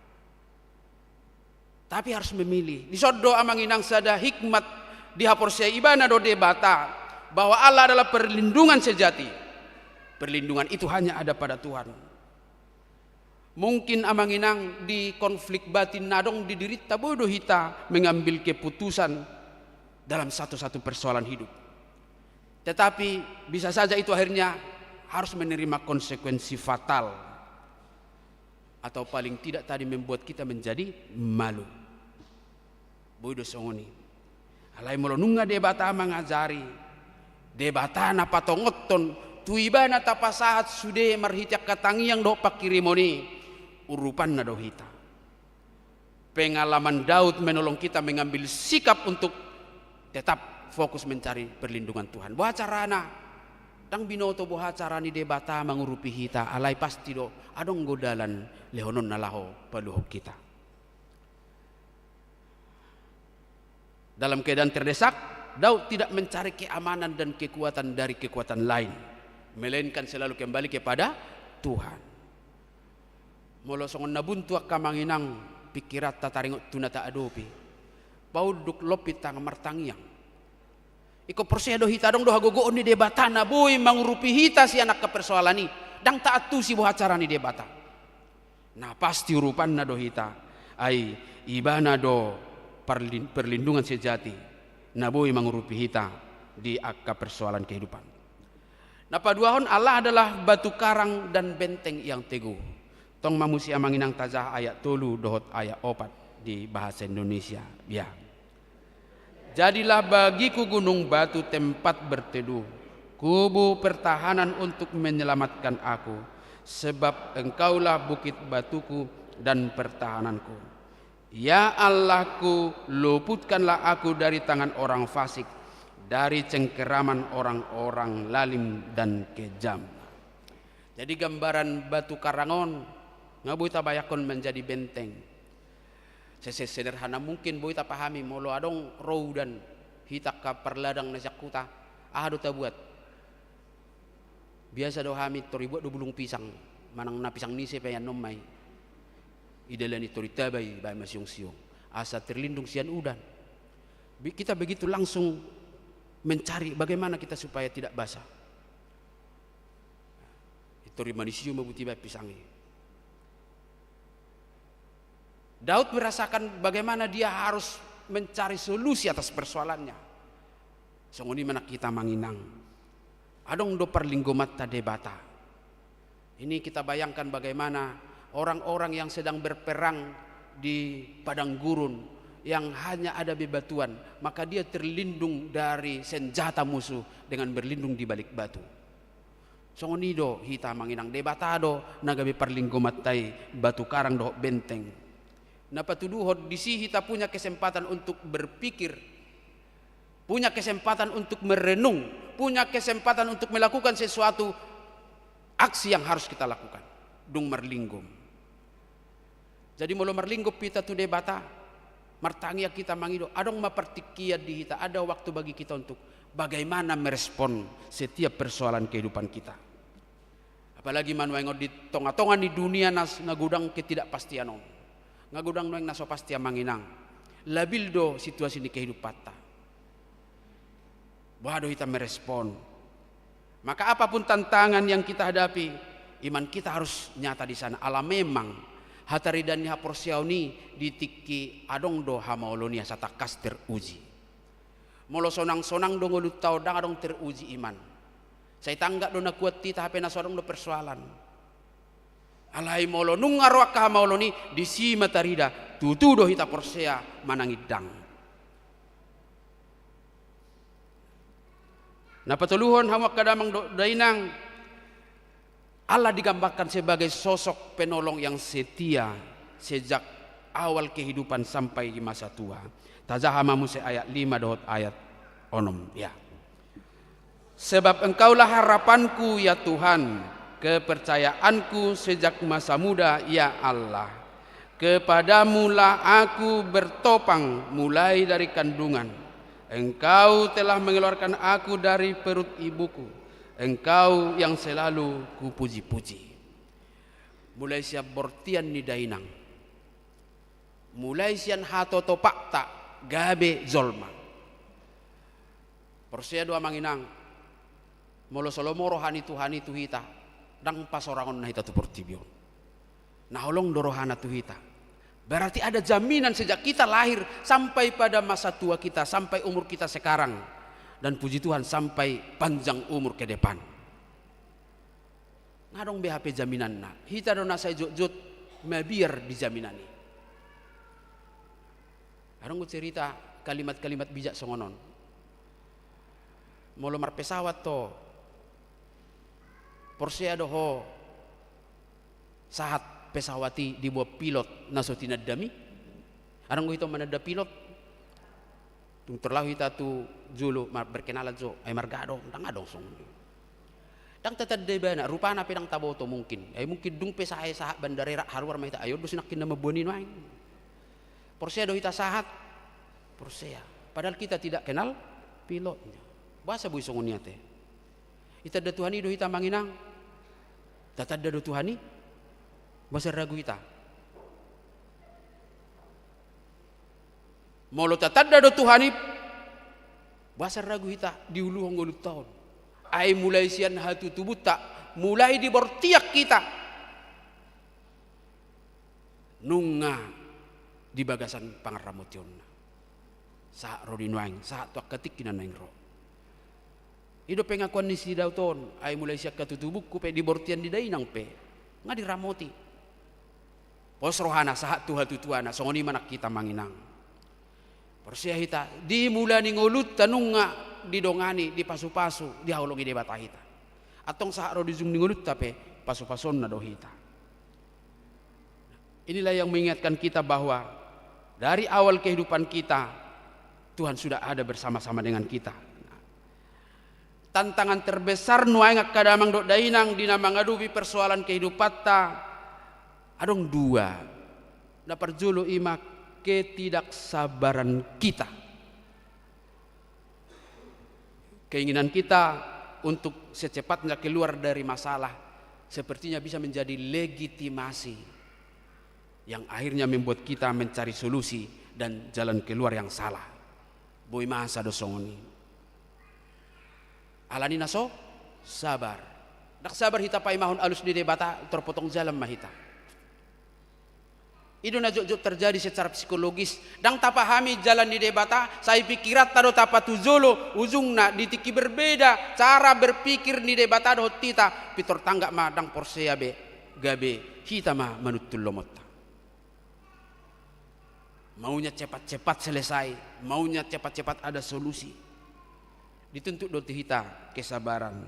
Tapi harus memilih. Dison do amang inang sada hikmat, dihaporseai ibana do Debata bahwa Allah adalah perlindungan sejati. Perlindungan itu hanya ada pada Tuhan. Mungkin amang inang di konflik batin na adong di dirinta boi do hita mengambil keputusan dalam satu-satu persoalan hidup. Tetapi bisa saja itu akhirnya harus menerima konsekuensi fatal. Atau paling tidak tadi membuat kita menjadi malu. Boi do songon i. Alai molo nunga Debata mangajari, Debata na patongothon, tu ibana tapasahat sude marhite angka tangiang dohot panghirimon i, urupanna do hita. Pengalaman Daud menolong kita mengambil sikap untuk tetap fokus mencari perlindungan Tuhan. Boha carana? Ndang binoto boha cara ni Debata mangurupi hita, alai pasti do adong do dalan lehononna laho paluahon hita. Dalam keadaan terdesak, Daud tidak mencari keamanan dan kekuatan dari kekuatan lain, melainkan selalu kembali kepada Tuhan. Molo songon na buntu angka amang inang pingkiranta taringot tu na taadopi, paunduk lompit tangan martangiang. Ingkon porsea do hita, adong do hagogoon ni Debata na boi mangurupi hita sian angka persoalan i. Ndang taantusi boha cara ni Debata. Na pasti urupanna do hita, ai Ibana do parlin-, perlindungan sejati na boi mangurupi hita di angka persoalan kehidupan. Na paduahon, Allah adalah batu karang dan benteng yang teguh. Tong ma muse, Amang Inang, tajaha ayat tolu dohot ayat opat di bahasa Indonesia. Ya. Jadilah bagiku gunung batu tempat berteduh, kubu pertahanan untuk menyelamatkan aku, sebab Engkaulah bukit batuku dan pertahananku. Ya Allahku, luputkanlah aku dari tangan orang fasik, dari cengkeraman orang-orang lalim dan kejam. Jadi gambaran batu karang on nga boi tabayangkon menjadi benteng. Se-, se-, sederhana mungkin boi tapahami, molo adong roda hita angka parladang na sian huta, aha do tabuat? Biasa do hami tor ibuat do bulung pisang, manang na pisang nise pe annon ma i. Idalani tor itaba i baen masiongsiong, asa terlindung sian udan. Bi-, kita begitu langsung mencari bagaimana kita supaya tidak basah. Tor i manisiu ma buti baen pisang i. Daud merasakan bagaimana dia harus mencari solusi atas persoalannya. Songon i ma nang hita, Amang Inang. Adong do parlinggomanta Debata. Ini kita bayangkan bagaimana orang-orang yang sedang berperang di padang gurun yang hanya ada bebatuan, maka dia terlindung dari senjata musuh dengan berlindung di balik batu. Songon i do hita, Amang Inang, Debata do na gabe parlinggomanta i, batu karang dohot benteng. Na patuduhon disi hita punya kesempatan untuk berpikir, punya kesempatan untuk merenung, punya kesempatan untuk melakukan sesuatu aksi yang harus kita lakukan. Dung marlinggom. Jadi molo marlinggom hita tu Debata, martangiang hita mangido, adong ma partingkian di hita, ada waktu bagi kita untuk bagaimana merespon setiap persoalan kehidupan kita. Apalagi ma nuaeng on di tonga-tonga ni dunia nas-, na godang ketidakpastian on. Nga godang nuaeng na so pasti, Amang Inang. Labil do situasi ni kehidupanta. Boha do hita merespon? Maka apapun tantangan yang kita hadapi, iman kita harus nyata di sana. Ala memang hataridaan ni haporseaon i di tingki adong do hamaolon i asa tangkas teruji. Molo sonang-sonang do ngolunta on, ndang adong teruji iman. Sai tanggap do na kuat hita hape na so adong do persoalan. Alai molo nunga ro angka hamaolon i, disi ma tarida tutu do hita porsea manang indang. Na patoluhon, hamu angka damang dohot dainang, Allah digambarkan sebagai sosok penolong yang setia sejak awal kehidupan sampai di masa tua. Tajaha ma muse ayat lima dohot ayat onom, ya. Sebab Engkaulah harapanku, ya Tuhan, kepercayaanku sejak masa muda, ya Allah. Kepadamulah aku bertopang mulai dari kandungan. Engkau telah mengeluarkan aku dari perut ibuku. Engkau yang selalu kupuji-puji. Mulai sian bortian ni dainang, mulai sian hatotopakta gabe jolma. Porsea do, Amang Inang, molo so lomo roha ni Tuhan i tu hita, ndang pasorangonna hita tu portibi on. Na holong do rohana tu hita. Berarti ada jaminan sejak kita lahir sampai pada masa tua kita, sampai umur kita sekarang. Dan puji Tuhan, sampai panjang umur ke depan. Nga adong be hape jaminanna. Hita do na sai jotjot mabiar di jaminan i. Adong do cerita kalimat-kalimat bijak songon on. Molo marpesawat ho, porsea do ho sahat pesawat i diboan pilot na so tinandami? Adong do hita mananda pilot? Dung tarlaho hita tu jolo, mar-, berkenalan jo, ai marga do, ndang adong songon i. Ndang tatanda ibana, rupana pe ndang taboto mungkin. Ai mungkin dung pe sae sahat bandara i rap haruar ma hita, ai on do si nangkin na mamboan i nuaeng. Porsea do hita sahat? Porsea. Padahal kita tidak kenal pilotnya. Boasa boi songon i ate? Itanda Tuhan i do hita, Amang Inang? Tatanda do Tuhan i? Boasa ragu hita? Molo tatanda do Tuhan i, Boasa ragu hita diuluhon ngolunta on? Ai mulai sian hatutubunta, mulai di bortian hita, nunga di bagasan pangarramotionna. Sahat ro di nuaeng, sahat tu angka tingki na naeng ro. I do pengakuan ni si Daud on, ai mulai sian hatutubungku pe, di bortian ni dainang pe, nga diramoti. Pos rohana sahat tu hatutuana, songon i ma nang hita amang inang. Porsea hita, di mula ni ngolunta nunga didongani, dipasupasu, dihaholongi Debata hita. Antong sahat ro di ujung ni ngolunta pe, pasupasuonna do hita. Inilah yang mengingatkan kita bahwa dari awal kehidupan kita, Tuhan sudah ada bersama-sama dengan kita. Tantangan terbesar nuaeng angka damang dohot dainang di na mangadopi persoalan kehidupanta, adong dua. Na parjolo i ma ketidaksabaran kita. Keinginan kita untuk secepatnya keluar dari masalah sepertinya bisa menjadi legitimasi yang akhirnya membuat kita mencari solusi dan jalan keluar yang salah. Boi masa do songon i. Alani na so sabar. Ndang sabar hita paimahon alus ni Debata, tor potong jalan ma hita. I do na jotjot terjadi secara psikologis. Ndang tapahami jalan ni Debata, sai pikiranta do tapatujolo, ujungna di tingki berbeda cara berpikir ni Debata dohot hita, pintor tanggap ma ndang porsea be, gabe hita ma manuntun lomonta. Maunya cepat-cepat selesai, maunya cepat-cepat ada solusi. Dituntut do tu hita kesabaran.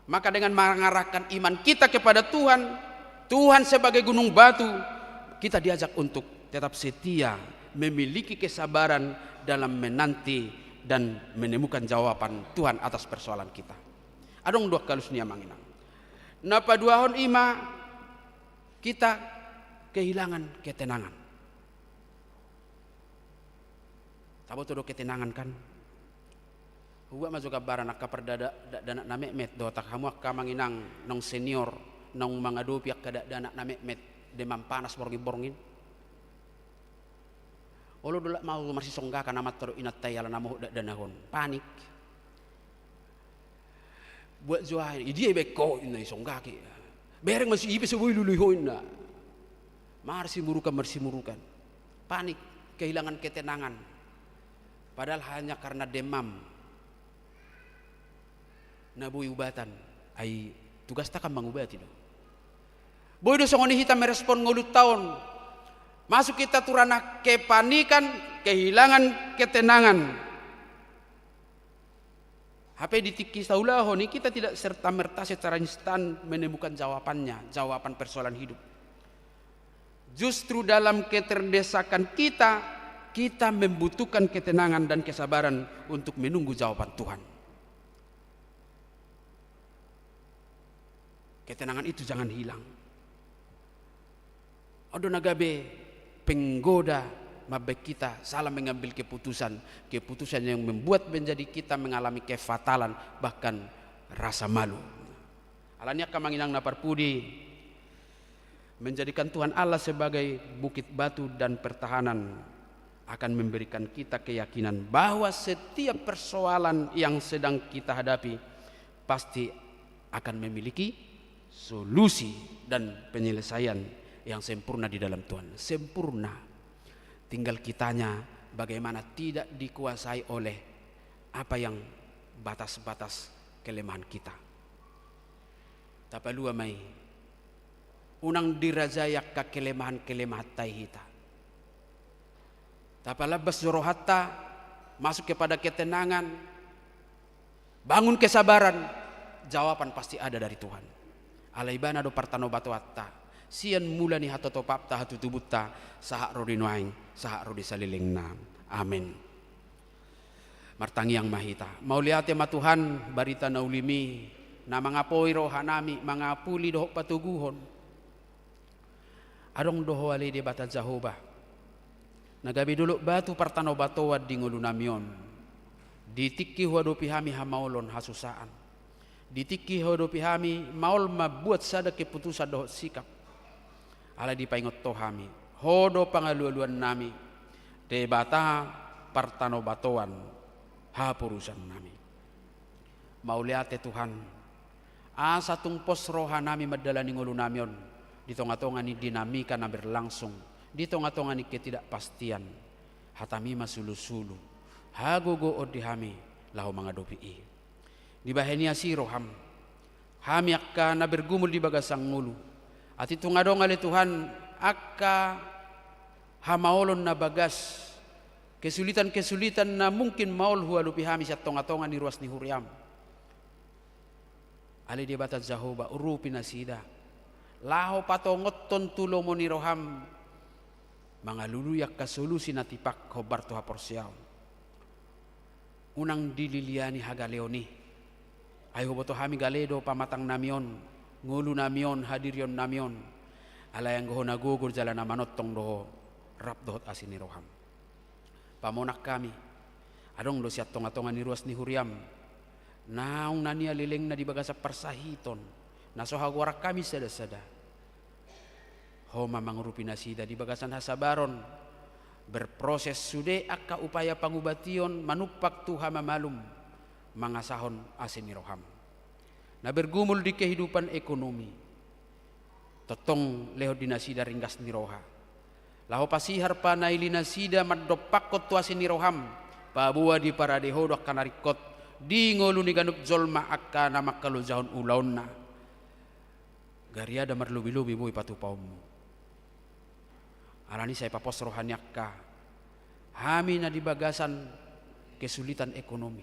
Maka dengan mengarahkan iman kita kepada Tuhan, Tuhan sebagai gunung batu, kita diajak untuk tetap setia, memiliki kesabaran dalam menanti dan menemukan jawaban Tuhan atas persoalan kita. Adong dua kasus ni amang inang. Na paduahon i ma kita kehilangan ketenangan. Taboto do ketenangan kan? Hubuat ma jo gambaran angka pardada-, da-, dakdanak na metmet dohot hamu angka amang inang naung senior, naung mangadopi angka dakdanak na metmet, demam panas borngin-borngin. Olo do lak ma marsisonggakan amanta dohot inanta i ala na mohop dakdanak on. Panik. Buat jo aha, i dia ibaen ho inna, isonggaki. Bereng ma si ipe so boi lului ho inna. Marsimurukan, marsimurukan. Panik, kehilangan ketenangan. Padahal hanya karena demam. Na boi ubatan, ai tugasta kan mangubati do. Boi do songon i hita merespon ngolunta on. Masuk hita tu ranah kepanikan, kehilangan ketenangan. Hape di tingki saulahon i kita tidak serta-merta secara instan menemukan jawabannya, jawaban persoalan hidup. Justru dalam keterdesakan kita, kita membutuhkan ketenangan dan kesabaran untuk menunggu jawaban Tuhan. Ketenangan itu jangan hilang. On do na gabe penggoda mambaen hita salah mengambil keputusan, keputusan yang membuat menjadi kita mengalami kefatalan, bahkan rasa malu. Alani i angka amang inang na parpudi, menjadikan Tuhan Allah sebagai bukit batu dan pertahanan akan memberikan kita keyakinan bahwa setiap persoalan yang sedang kita hadapi pasti akan memiliki solusi dan penyelesaian yang sempurna di dalam Tuhan. Sempurna. Tinggal kitanya bagaimana tidak dikuasai oleh apa yang batas-batas kelemahan kita. Tapalua ma i. Unang dirajai angka kelemahan-kelemahanta i hita. Tapalambas jo rohanta, masuk kepada ketenangan, bangun kesabaran, jawaban pasti ada dari Tuhan. Ala Ibana do partanobatoanta, sian mula ni hatotopanta, hatutubunta, sahat ro di nuaeng, sahat ro di salelengna. Amen. Martangiang ma hita. Mauliate ma Tuhan, barita na uli-Mi, na mangapoi rohanami, mangapuli dohot patoguhon. Adong do Ho ale Debata Jahowa, na gabe dolok batu partanobatoan di ngolunami on. Di tingki huadopi hami hamaolon hasusaan. Di tingki huadopi hami maol mambuat sada keputusan dohot sikap. Alai dipaingot Ho hami, Ho do pangalualuannami, Debata partanobatoan, haporusannami. Mauliate Tuhan, asa tung pos rohanami mandalani ngolunami on di tongatonga ni dinamika na berlangsung, di tongatonga ni ketidakpastian. Hatami ma sulusulu, hagogoon di hami laho mangadopi i. Dibahen i asi roham, hami angka na bergumul di bagasan ngolu. Atik tung adong ale Tuhan angka hamaolon na bagas, kesulitan-kesulitan na mungkin maol hualupi hami sian tongatonga ni ruas ni huriam. Ale Debata Jahowa, urupi nasida laho patongothon tu lomo ni roham mangalului angka solusi na tipak hombar tu haporseaon. Unang dililiani hagaleon i. Ai huboto hami gale do pamatangnami on, ngolunami on, hadirionnami on. Alai anggo ho na gogo jala na manongtong do ho, rap dohot asi ni roham. Pamonang hami, adong do sian tongatonga ni ruas ni huriam naung na nialelengna di bagasan parsahiton, na so hagoaran hami sadasada. Ho ma mangurupi nasida di bagasan hasabaron, berproses sude angka upaya pangubation manumpak tu hamamalum, mangasahon asi ni roham. Na bergumul di kehidupan ekonomi, tongtong lehon di nasida ringgas ni roha. Laho pasihar panaili nasida mandompakhon tu asi ni roham, paboa diparade ho do angka na ringkot di ngolu ni ganup jolma angka na mangkalojahon ulaonna. Gariada marlobilobi boi patupaonmu. Alani i sai papos roha ni angka hami na di bagasan kesulitan ekonomi.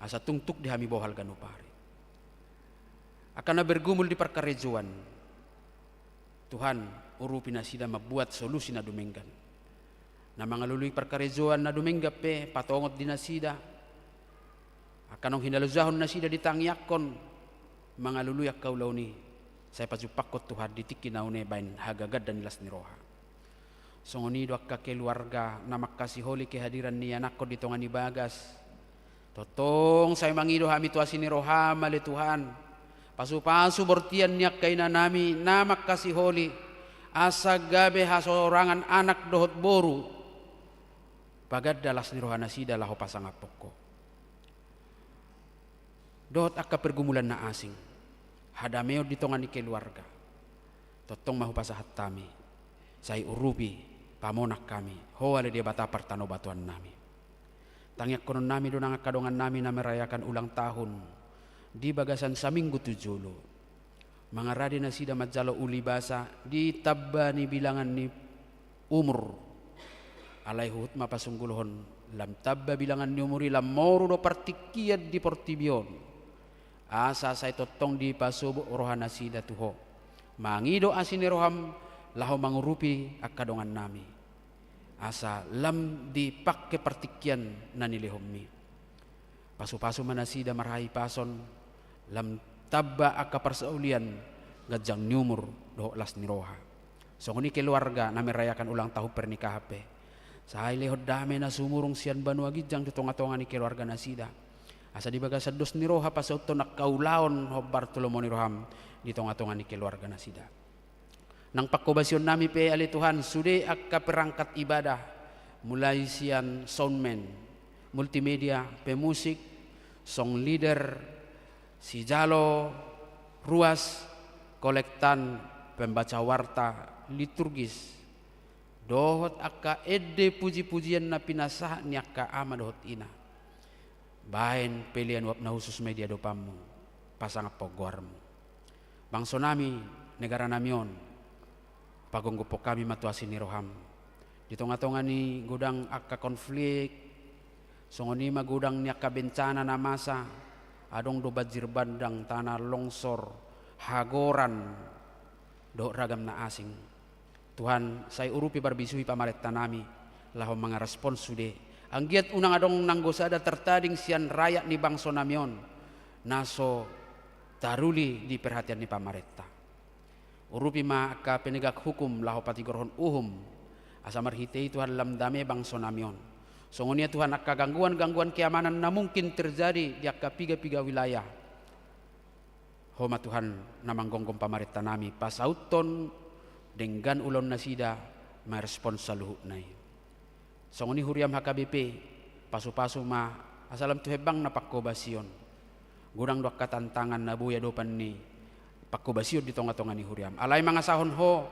Asa tung tuk di hami bohal ganup ari. Angka na bergumul di parkarejoan, Tuhan, urupi nasida mambuat solusi na dumenggan. Na mangalului parkarejoan na dumenggan pe patongot di nasida. Angka naung hinalojahon nasida ditangiangkon mangalului angka ulaon i, sai pajumpakhon Tuhan di tingki na une baen hagagadon ni las ni roha. Songon i do angka keluarga na mangkasiholi kehadiran ni anakkon di tonga ni bagas. Tongtong sai mangido hami tu asi ni roham ale Tuhan. Pasupasu bortian ni angka inanami na mangkasiholi, asa gabe hasorangan anak dohot boru. Paganda las ni roha nasida laho pasangaphon ho. Dohot angka pergumulan na asing, hadameon di tonga ni keluarga, tongtong ma hupasahat hami. Sai urupi, pamonang hami, ho ale Debata partanobatoannami. Tangiangkononnami do nang angka dongannami na merayakan ulang tahun di bagasan saminggu tu jolo. Mangarade nasida manjalo uli basa di tamba ni bilangan ni umur. Alai huhut ma pasunggulhon, lam tamba bilangan ni umur i, lam moru do partingkian di portibi on. Asa sai tongtong dipasobok roha nasida tu ho, mangido asi ni roham laho mangurupi angka dongannami. Asa lam dipangke partingkian na nilehonmi. Pasupasu ma nasida marhahipason, lam tamba angka parsaulian, ganjang ni umur dohot las ni roha. Songon i keluarga na merayakan ulang tahun pernikahan pe, sai lehon dame na sumurung sian banua ginjang tu tongatonga ni keluarga nasida. Asa di bagasan dos ni roha pasauthon angka ulaon hombar tu lomo ni roham di tongatonga ni keluarga nasida. Nang panghobasionnami pe ale Tuhan, sude angka perangkat ibadah, mulai sian soundman, multimedia, pemusik, song leader, sijalo ruas, kolektan, pembaca warta liturgis, dohot angka ende pujipujian na pinasahat ni angka ama dohot ina. Baen pelean uap na hushus ma i di adopanmu, pasangaphon goarmu. Bangsonami, negaranami on, pagomgophon hami ma tu asi ni roham. Di tongatonga ni godang angka konflik, songon i ma godang ni angka bencana na masa, adong do banjir bandang, tanah longsor, hagoran, dohot ragam na asing. Tuhan, sai urupi, parbisuhi pamarentanami laho mangarespon sude. Anggiat unang adong nanggo sada tertading sian rakyat ni bangsonami on na so taruli di perhatian ni pamarenta. Urupi ma angka penegak hukum laho patigorhon uhum, asa marhite i Tuhan lam dame bangsonami on. Songon i Tuhan, angka gangguan-gangguan keamanan na mungkin terjadi di angka piga-piga wilayah, Ho ma Tuhan na manggomgom pamarentanami, pasauthon denggan ulaon nasida, marespon saluhutna i. Songon i huriam H K B P, Pasu-pasu ma, asa lam tu hembangna pangkobasion. Godang do angka tantangan na boi adopan ni pangkobasion di tonga-tonga ni huriam. Alai mangasahon Ho,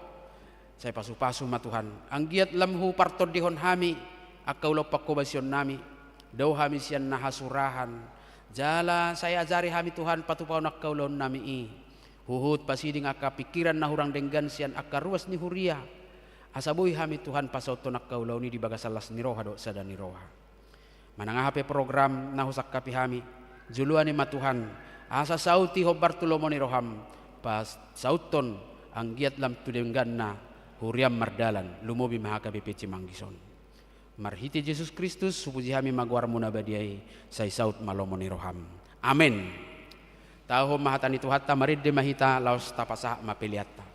sai pasu-pasu ma Tuhan. Anggiat lam hupartondihon hami angka ulaon pangkobasionnami, dao hami sian na hasurahan. Jala sai ajari hami Tuhan patupahon angka ulaonnami i. Huhut pasiding angka pingkiran na hurang denggan sian angka ruas ni huria. Asa boi hami Tuhan pasauthon angka ulaon i di bagasan las ni roha dohot sada ni roha. Manang aha pe program na husangkapi hami, joloani ma Tuhan, asa sauti hombar tu lomo ni roham, pasauthon anggiat lam tu dengganna huriam mardalan, lumobi ma H K B P Cimanggis on. Marhite Jesus Kristus, hupuji hami ma goarmu na badia i, sai saut ma lomo ni roham. Amen. Tahu ma hata ni Tuhanta, marende ma hita, laos tapasahat ma peleanta.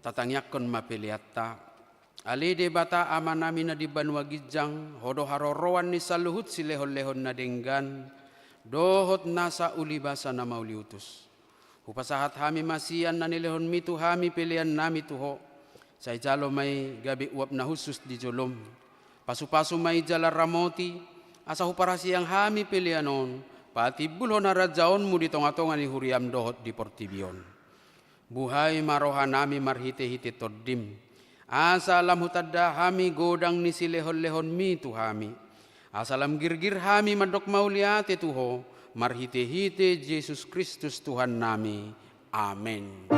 Tatangiangkon ma peleanta. Ale Debata Amanami na di banua ginjang, Ho do haroroan ni saluhut silehonlehon na denggan dohot nasa ulibasa na mauliutus. Hupasahat hami ma sian na nilehonMi tu hami peleannami tu Ho. Sai jalo ma i gabe uap na hushus di joloM. Pasupasu ma i jala ramoti, asa huparhaseang hami pelean on patimbulhon harajaonMu di tongatonga ni huriaM dohot di portibi on. Buhai ma rohanami marhitehite TondiM, asa lam hutanda hami godang ni silehonlehonMi tu hami, asa lam girgir hami mandok mauliate tu Ho, marhitehite Jesus Kristus Tuhannami. Amen.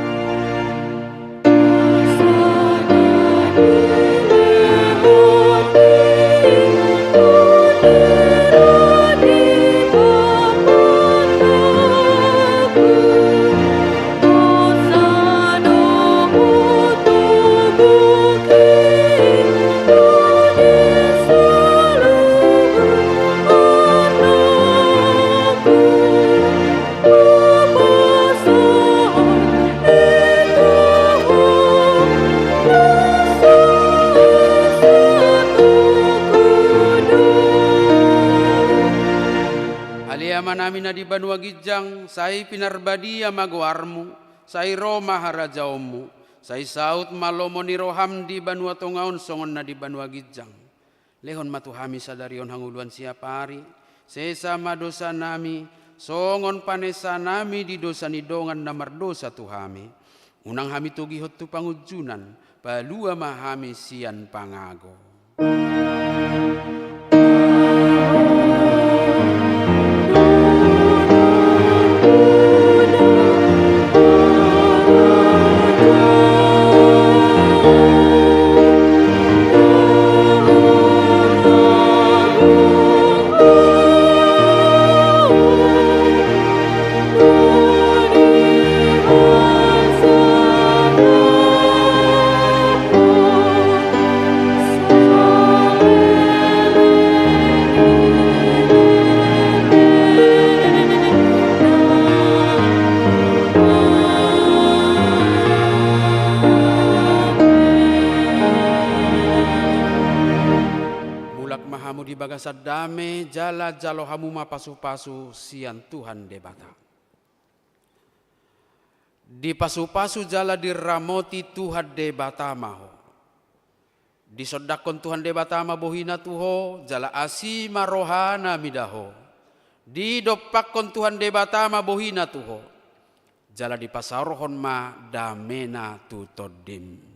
Ale Amanami na di banua ginjang, sai pinarbadia ma goarMu, sai ro ma harajaonMu, sai saut ma lomo ni rohaM di banua tonga on songon na di banua ginjang. Lehon ma tu hami sadari on hangoluan siapari, sesa ma dosanami, songon panesanami di dosa ni dongan na mardosa tu hami. Unang hami togihon tu pangunjunan, palua ma hami sian pangago. Mulak ma hamu di bagasan dame, jala jalo hamu ma pasupasu sian Tuhan Debata. Dipasupasu jala diramoti Tuhan Debata ma ho. Disondangkon Tuhan Debata ma bohiNa tu ho, jala asi ma rohaNa mida ho. Didompakkon Tuhan Debata ma bohiNa tu ho, jala dipasaorhon ma dameNa tu tondim.